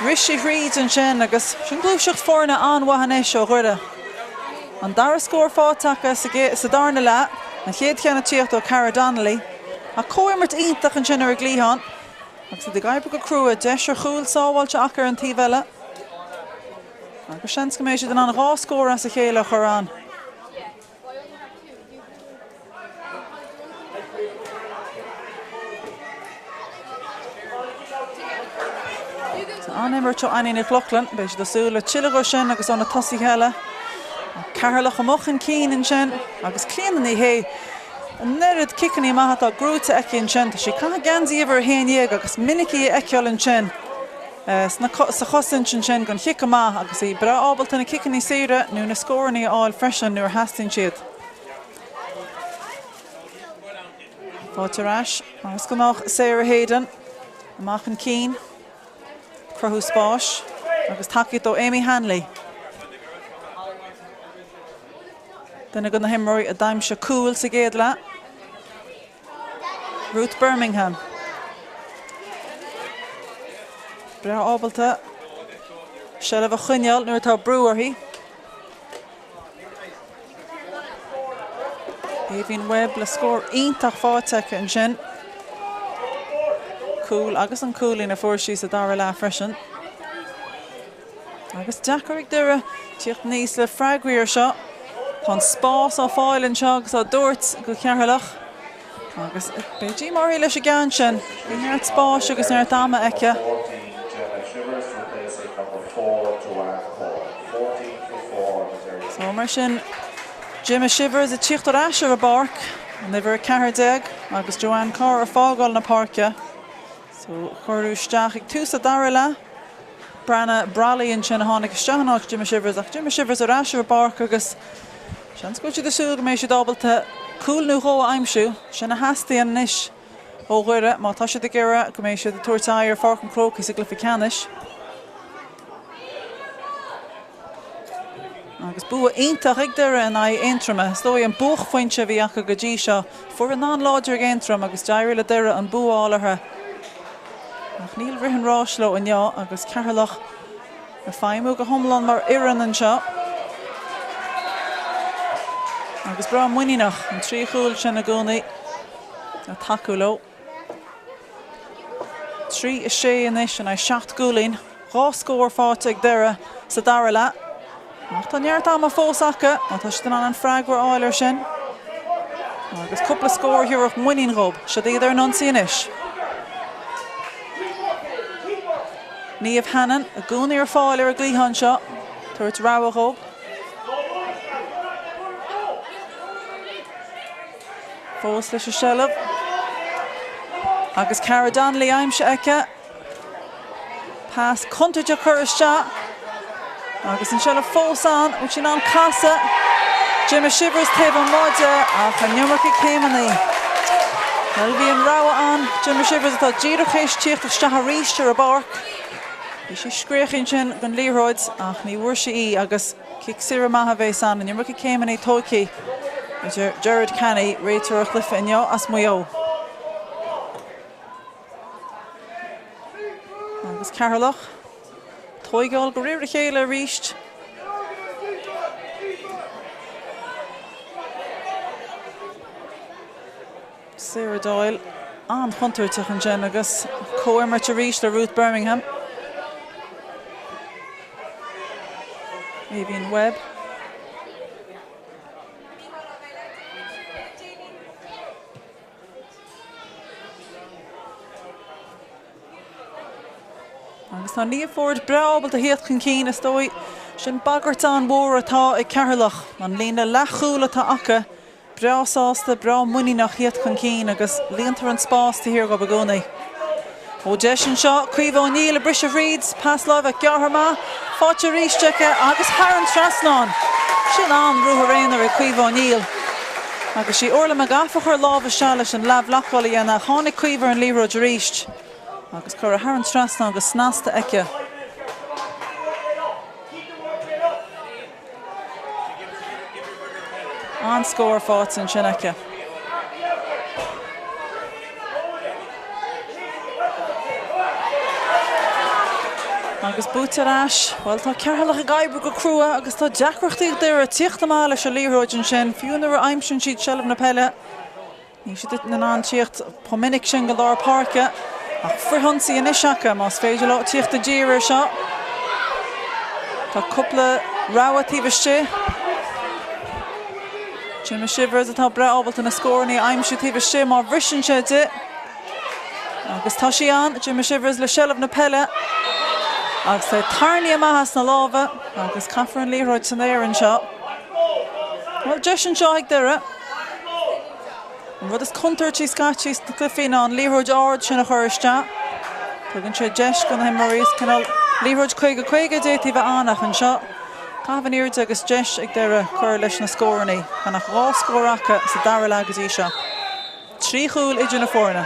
Rith sí thríd ansin agus sin gluaiseacht foirne an-mhaith anois ó Dhoire. An dara scór faighte acu sa darna leath, an chéad cheann ag tíocht ó Cara Donnelly. Ach comhimirt iontach ansin ar an gcliathán agus iad ag oibriú go crua, deis ar chúl sábháilte acu ar an taobh eile agus seans go mbeidh siad in ann 2 scór as a chéile a chur ann. An-imirt ó Annie Nic Lochlainn, beidh siad ag súil le tuilleadh de sin agus ó na tosaithe eile. Ceatharlach amuigh chun cinn ansin agus Clíona Ní Shé An oiread ciceanna maithe atá gnóite aici ansin. Tá sí ag caitheamh geansaí uimhir 11 agus minic í a fheiceáil ansin sa chosaint ansin don chic amach agus í breá ábalta na ciceanna saora nó na scóranna a fháil freisin nuair a theastaíonn siad. Fáilte ar ais mar is gnách Sarah Hayden amach chun cinn. Cruthú spáis agus tacaíocht ó Amy Hanley. Duine de na himreoirí a d'aimsigh cúl sa gcéad leath, Ruth Bermingham. Breá ábalta seilbh a choinneáil nuair atá brú uirthi. Aoibhín Webb le scór iontach faighte aici ansin. Cúl agus an cúilín a fuair sí sa dara leath freisin. Agus deacair ag Doire tíocht aníos le freagraí ar seo. Tá an spás á fáil anseo agus á dtabhairt go Ceatharlach. Agus beidh díomá uirthi leis an gceann sin. Bhí neart spáis agus neart ama aici. So mar sin, Gemma Shivers ag tíocht ar ais ar an bpáirc, an uimhir 14, agus Joanne Carr ag fágáil na páirce. So cuireadh isteach ag tús an dara leath. Breanna Brolly ansin a tháinig isteach in áit Gemma Shivers ach Gemma Shivers ar ais ar an bpáirc agus seans go bhfuil siad ag súil go mbeidh siad ábalta cúl nó dhó a aimsiú. Sin a theastaíonn anois ó Dhoire má tá siad ag iarraidh go mbeidh siad ag tabhairt aghaidh ar Pháirc an Chrócaigh sa gcluiche ceannais. Agus bua iontach ag Doire in aghaidh Aontroma. Is dóigh an buaicphointe a bhí acu go dtí seo. Foireann an-láidir ag Aontroim agus d'éirigh le Doire an bua a fháil orthu. Ach níl rith an ráis leo inniu agus Ceatharlach ag feidhmiú go hiomlán mar fhoireann anseo. Agus breá muiníneach an 3 chúl sin i gcónaí ag tacú leo. 3, 6 anois in aghaidh 7 gcúilín. 2 scór faighte ag Doire sa dara leath. Ach tá neart ama fós acu má tá siad in ann an freagra a fháil air sin. Agus cúpla scór a thabharfadh muinín dhóibh. Siod iad ar an ionsaí anois. Niamh Hannon i gcónaí ar fáil ar an gcliathán seo. Tabhairt rogha dhóibh. Fós leis an seilbh. Agus Cara Donnelly aimsithe aici. Pas contúirteach curtha isteach. Agus an seilbh fós ann. Bhfuil sí in ann casadh? Gemma Shivers taobh amuigh de ach an iomarca céimeanna. Bhuel, bhí an rogha ann. Gemma Shivers atá díreach théis tíocht isteach arís ar an bpáirc. Bhí sí scréachaí ansin don liathróid ach ní bhfuair sí í agus cic saor maith a bhéas ann. An iomarca céimeanna tógtha idir Gerard Canny, réiteoir an chluiche inniu as Maigh Eo. Agus Ceatharlach tóigeáil de réir a chéile arís. Sarah Doyle an-chontúirteach ansin agus comhimirt arís le Ruth Bermingham. Aoibheann Webb. Agus tá Niamh Forde breá ábalta a thíocht chun cinn, is dóigh. Sin bagairt an-mhór atá ag Ceatharlach. An líne leathchúil atá acu, breá sásta, breá muiníneach thíocht chun cinn agus líontar an spás taobh thiar dhóibh i gcónaí. Ó deis anseo, Caoimhe O'Neill ag briseadh thríd, pas láimhe gearrtha amach, faighte arís aici agus thar an trasnán. Sin an-ruathar aonair ag Caoimhe O'Neill. Agus sí Orla McGough a chuir lámh isteach leis an leathbhlocáil a dhéanamh. Tháinig Caoimhe ar an liathróid arís agus curtha thar an trasnán go snasta aici. An-scór faighte ansin aici. Agus buaite ar ais. Bhuel, tá Ceatharlach ag oibriú go crua agus tá deacrachtaí ag Doire tíocht amach leis an liathróid ansin, fiú nuair a aimsíonn siad seilbh na peile. Níl siad in ann tíocht chomh minic sin go lár páirce ach frithionsaí anois acu más féidir leo tíocht i dtír air seo. Tá cúpla rogha taobh istigh. Gemma Shivers atá breá ábalta na scóranna a aimsiú taobh istigh má bhriseann sé di. Agus tá sí ann, Gemma Shivers le seilbh na peile agus tá tarraingthe amach as na lámha agus caithfear an liathróid san aer anseo. Bhuel, deis anseo ag Doire. An rud is contúirtí scaití sna cluichí ná an liathróid ard sin a chur isteach. Tugann sé deis do na himreoirí is cineál liathróid 50 50 a d'fhéadfaí bheith ann ach anseo caitheamh in airde agus deis ag Doire cur leis na scóranna. Gan ach 2 scór acu sa dara leath go dtí seo. 3 chúl idir na foirne.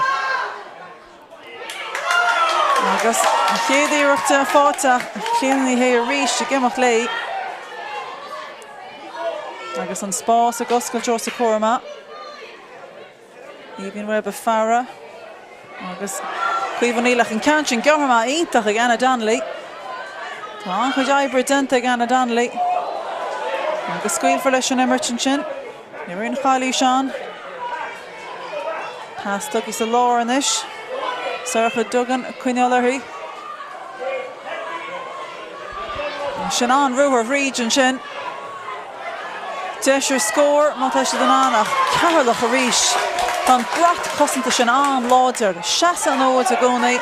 Agus an chéad iarracht de faighte ach Clíona Ní Shé arís ag imeacht léi. Agus an spás ag oscailt os a comhair amach. Aoibheann Webb ag faire agus Caoimhe O'Neill ach an ceann sin gearrtha amach iontach ag Anna Donnelly. Tá an-chuid oibre déanta ag Anna Donnelly. Agus scaoilfear leis an imirt ansin. Ní raibh aon chalaois ann. Pas tugtha sa lár anois. Sorcha Duggan ag coinneáil uirthi. Sin an-ruathar thríd ansin. Deis ar scór má tá siad in ann ach Ceatharlach arís. Tá an brat cosanta sin an-láidir. Seasamh an fhóid i gcónaí.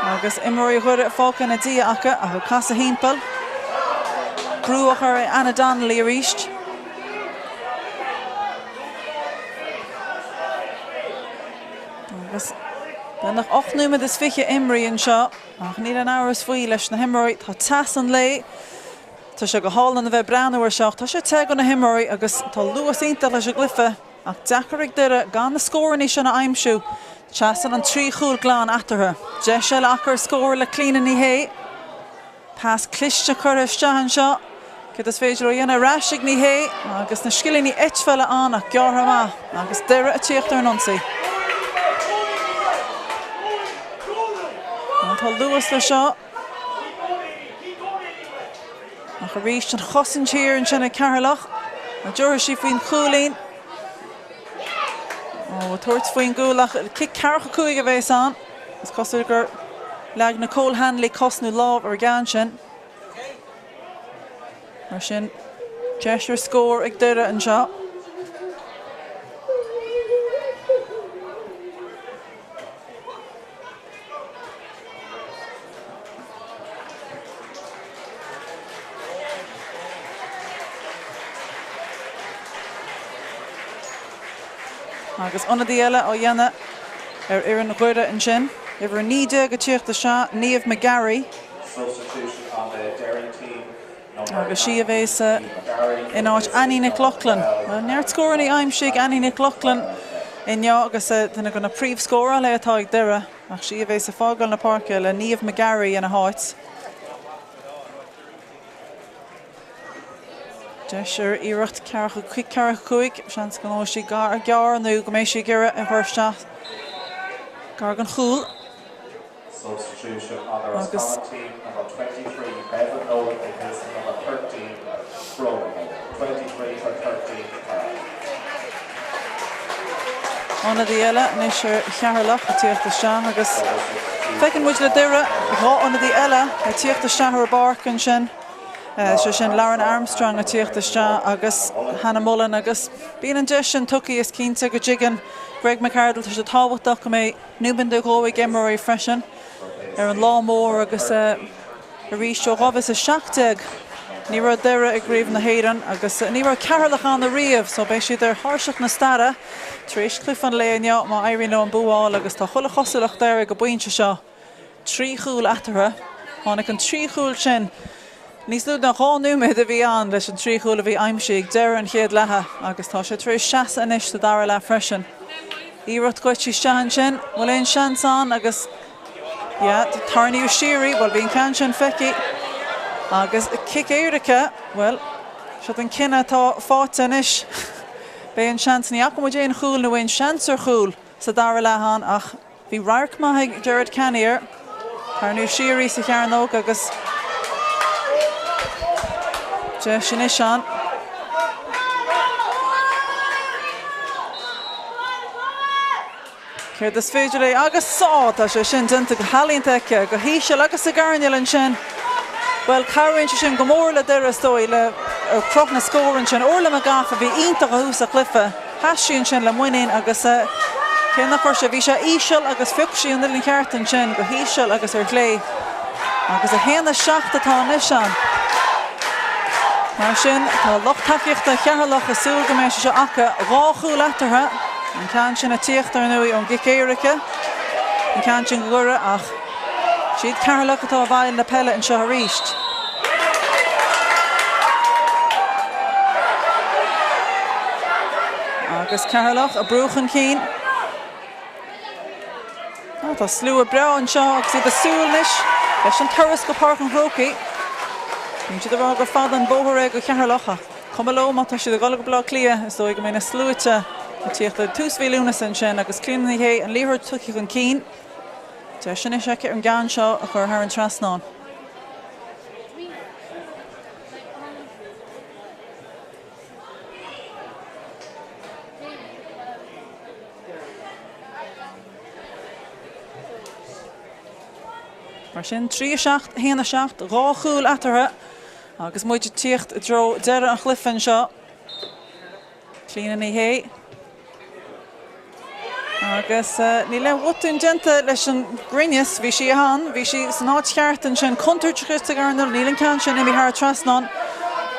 Agus imreoirí Dhoire fágtha ina diaidh acu ach ag casadh thimpeall. Brú á chur ar Anna Donnelly arís. Agus beagnach 8 nóiméad is 20 imrithe anseo ach níl aon amhras faoi leis na himreoirí. Tá teas an lae. Tá sé go hálainn a bheith ag breathnú air seo ach tá sé te do na himreoirí agus tá luas iontach leis an gcluiche. Ach deacair ag Doire gan na scóranna sin a aimsiú. Seasann an 3 chúl glan eatarthu. Deis eile acu ar scór le Clíona Ní Shé. Pas cliste curtha isteach anseo. Céard is féidir leo a dhéanamh ar ais ag Ní Shé agus na scilíní eitpheile ann ach gearrtha amach agus Doire ag tíocht ar an ionsaí. Tá luas le seo. Ach arís an chosaint thiar ansin ag Ceatharlach. An dtabharfaidh sí faoin chúilín? Ó, ag tabhairt faoin gcúl ach cic ceathracha 5 a bhéas ann. Is cosúil gur leag Nicole Hanley cos nó lámh ar an gceann sin. Mar sin, deis ar scór ag Doire anseo. Agus ionadaí eile á dhéanamh ar fhoireann Dhoire ansin. Uimhir 19 ag tíocht isteach, Niamh McGarry. Agus sí a bhéas in áit Annie Nic Lochlainn. Bhuel, neart scóranna aimsithe ag Annie Nic Lochlainn. inniu agus duine de na príomhscórálaithe atá ag Doire ach sí a bheas ag fágáil na páirce le Niamh McGarry ina háit. Deis ar iarracht ceathracha 5, seans go ngabhfaidh sí gar gearr nó go mbeidh sí ag iarraidh a chur isteach gar don chúl. Substitution on the Agus. Roscommon team, number 23, Bevan Nolan replacing number 13, Bronagh Nolan. 23 for 13, Carlow. Ionadaí eile anois ar Cheatharlach ag tíocht isteach agus feiceann muid le Doire 2 ionadaí eile ag tíocht isteach ar an bpáirc ansin. Sé sin Lauren Armstrong ag tíocht isteach agus Hannah Mullen agus bíonn an deis sin tugtha is cinnte go dtuigeann Greg McArdle tá sé tábhachtach go mbeidh nóiméad nó dhó ag imreoirí freisin ar an lá mór agus Arís ó 2017 ní raibh Doire i gCraobh na hÉireann agus ní raibh Ceatharlach ann ariamh so beidh siad ar thairseach na staire tar éis cluiche an lae inniu má éiríonn leo an bua a fháil agus tá chuile chosúlacht air ag an bpointe seo. 3 chúl eatarthu. Tháinig an 3 chúl sin níos lú ná 2 nóiméad a bhí ann leis an 3 chúl a bhí aimsithe ag deireadh an chéad leatha agus tá sé tar éis seasamh anois sa dara leath freisin. Iarracht goite isteach ansin, bhfuil aon seans ann agus Yeah, tarraingíodh siar í, bhuel bhí an ceann sin feicthe agus cic éirice, bhuel, siod an cinneadh atá faighte anois. Beidh an seans, ní fhaca muid aon chúl nó aon seans ar chúl sa dara leath ann ach bhí radharc maith ag Gerard Canny air. Tarraingíodh siar í sa chearnóg agus deis anois ann. Céard is féidir léi agus sá! Tá sé sin déanta go healaíonta aici, go híseal agus sa gcoirnéal ansin. Bhuel, cabhraíonn sé sin go mór le Doire, is dóigh, le cruth na scór ansin. Orla McGough a bhí iontach ó thús an chluiche. Sheas sí ansin le muinín agus cé nach raibh sé, bhí sé íseal agus phioc sí an uillinn cheart ansin, go híseal agus ar chlé. Agus 1, 7 atá anois ann. Mar sin, tá lucht tacaíochta Cheatharlach ag súil go mbeidh sé seo acu, 2 chúl eatarthu. An ceann sin ag tíocht, ar ndóigh, ón gcic éirice. An ceann sin go Dhoire ach siad Ceatharlach atá i bhfeighil na peile anseo arís. Agus Ceatharlach ag brú chun cinn. Tá slua breá anseo agus iad ag súil anois leis an turas go Páirc an Chrócaigh. Bíonn siad ag rá gur fada an bóthar é go Ceatharlach ach Cuma leo má tá siad ag dul go Baile Átha Cliath, is dóigh go mbeidh na sluaite ag tíocht i dtús mhí Lúnasa ansin agus Clíona Ní Shé an liathróid tugtha chun cinn. Deis anois aici ar an gceann seo a chur thar an trasnán. Mar sin, 3, 7, 1, 7, 2 chúl eatarthu. Agus muid ag tíocht i dtreo deireadh an chluiche anseo, Clíona Ní Shé. Agus níl aon bhotún déanta leis an gcruinneas, bhí sí ann, bhí sí san áit cheart ansin, contúirteach sa gcoirnéal, níl an ceann sin imithe thar an trasnán.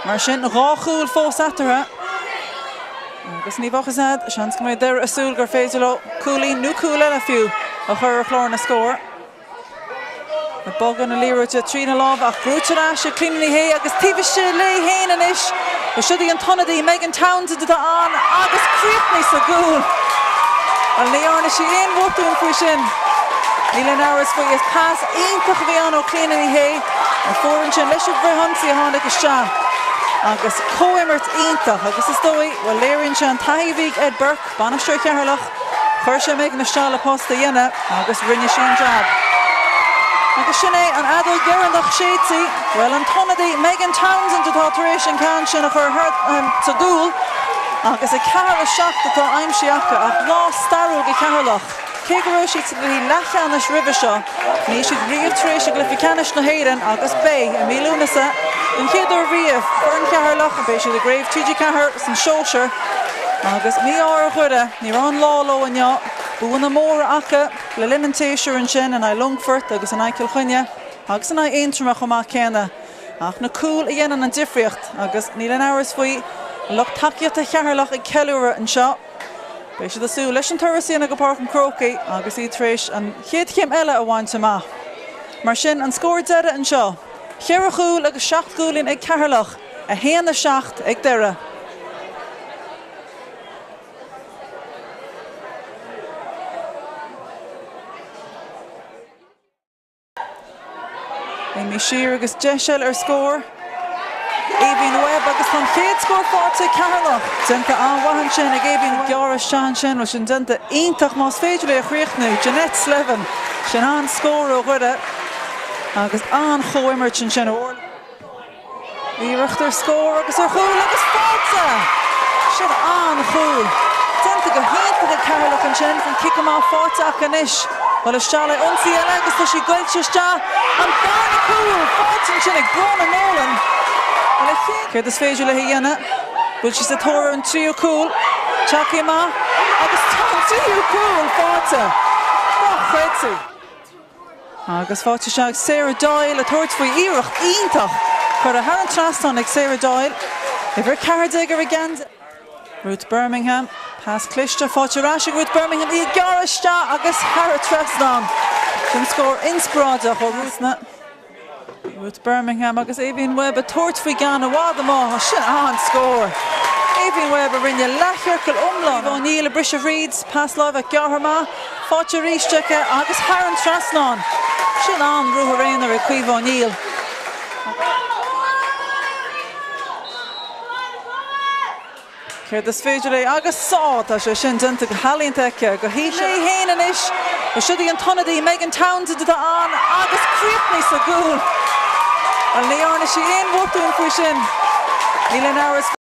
Mar sin, 2 chúl fós eatarthu. Agus ní bheadh fhios a'd, seans go mbeidh Doire ag súil gur féidir leo cúilín nó cúl eile fiú a chur ar chlár na scór. Ag bogadh na liathróide trína lámha ach brúite ar ais ag Clíona Ní Shé agus taobh istigh léi féin anois. Is siod í an t-ionadaí Megan Townsend atá ann agus críochnaithe sa gcúl. Bhuel ní dhearna sí aon bhotún faoi sin. Níl aon amhras faoi. Is pas iontach a bhí ann ó Clíona Ní Shé a fuair ansin leis an bhfrithionsaí a tháinig isteach agus comhimirt iontach agus is dóigh, bhuel léiríonn sé an taithí a bhí ag Ed Burke. Bainisteoir Cheatharlach, chuir sé Megan isteach le post a dhéanamh agus rinne sí an jab. Agus sin é an fheadóg dheireanach séidte. Bhuel, an t-ionadaí Megan Townsend atá tar éis an ceann sin a chur thar sa gcúl agus 4, 7 atá aimsithe acu ach lá stairiúil do Cheatharlach. Cé go raibh siad sa gcluiche leathcheannais roimhe seo, níl siad riamh tar éis i gcluiche ceannais na hÉireann agus beidh, i mí Lúnasa, den chéad uair riamh, foireann Cheatharlach, beidh siad i gCraobh TG4 san sóisear agus mí-ádh ar Dhoire, ní raibh an lá leo inniu. Buanna móra acu le linn an tséasúir ansin in aghaidh Longfoirt agus in aghaidh Cill Chainnigh agus in aghaidh Aontroma chomh maith céanna. Ach na cúil a dhéanann an difríocht agus níl aon amhras faoi, an lucht tacaíochta Cheatharlach ag ceiliúradh anseo. Beidh siad ag súil leis an turas a dhéanamh go Páirc an Chrócaigh agus iad tar éis an chéad chéim eile a bhaint amach. Mar sin, an scór deiridh anseo, cheithre chúl agus seacht gcúilín ag Ceatharlach, 1, 7 ag Doire. Imithe siar agus deis eile ar scór. Aoibhín Webb agus tá an chéad scór faighte ag Ceatharlach. Déanta an-mhaith ansin ag Aoibhín Webb. Gearradh isteach ansin, bhuel sin déanta iontach más féidir é a chríochnú. Jeanette Slevin, sin an-scór ó Dhoire agus an-chomhimirt ansin ó Orla. Iarracht ar scór agus ar chúl agus faighte! Sin an-chúl. Déanta go hiontach ag Ceatharlach ansin. An cic amach faighte acu anois. Dul isteach le ionsaí eile agus tá sí goillte isteach. An darna cúl faighte ansin ag Bronagh Nolan. Céard is féidir léi a dhéanamh? Bhfuil sí sa tóir ar an tríú cúl? Tagtha amach agus tá an tríú cúl faighte! Dochreidte! Agus faighte isteach ag Sarah Doyle ag tabhairt faoi iarracht iontach curtha thar an trasnán ag Sarah Doyle. Uimhir 14 ar a geansaí. Ruth Bermingham, pas cliste faighte ar ais ag Ruth Bermingham, í ag gearradh isteach agus thar an trasnán. Sin scór inspioráideach ó Ruth. Ruth Bermingham agus Aoibhín Webb ag tabhairt faoi gceann i bhfad amuigh. Sin an-scór! Aoibhín Webb a rinne leathchiorcal iomlán. Caoimhe O'Neill ag briseadh thríd, pas láimhe gearrtha amach, faighte arís aici agus thar an trasnán. Sin an-ruathar aonair ag Caoimhe O'Neill. Céard is féidir léi agus sá, tá sé sin déanta go healaíonta aici, go híseal. Léi féin anois, siod í an t-ionadaí Megan Townsend atá ann agus críochnaithe sa gcúl. Bhuel, ní dhearna sí aon bhotún faoi sin, níl aon amhras.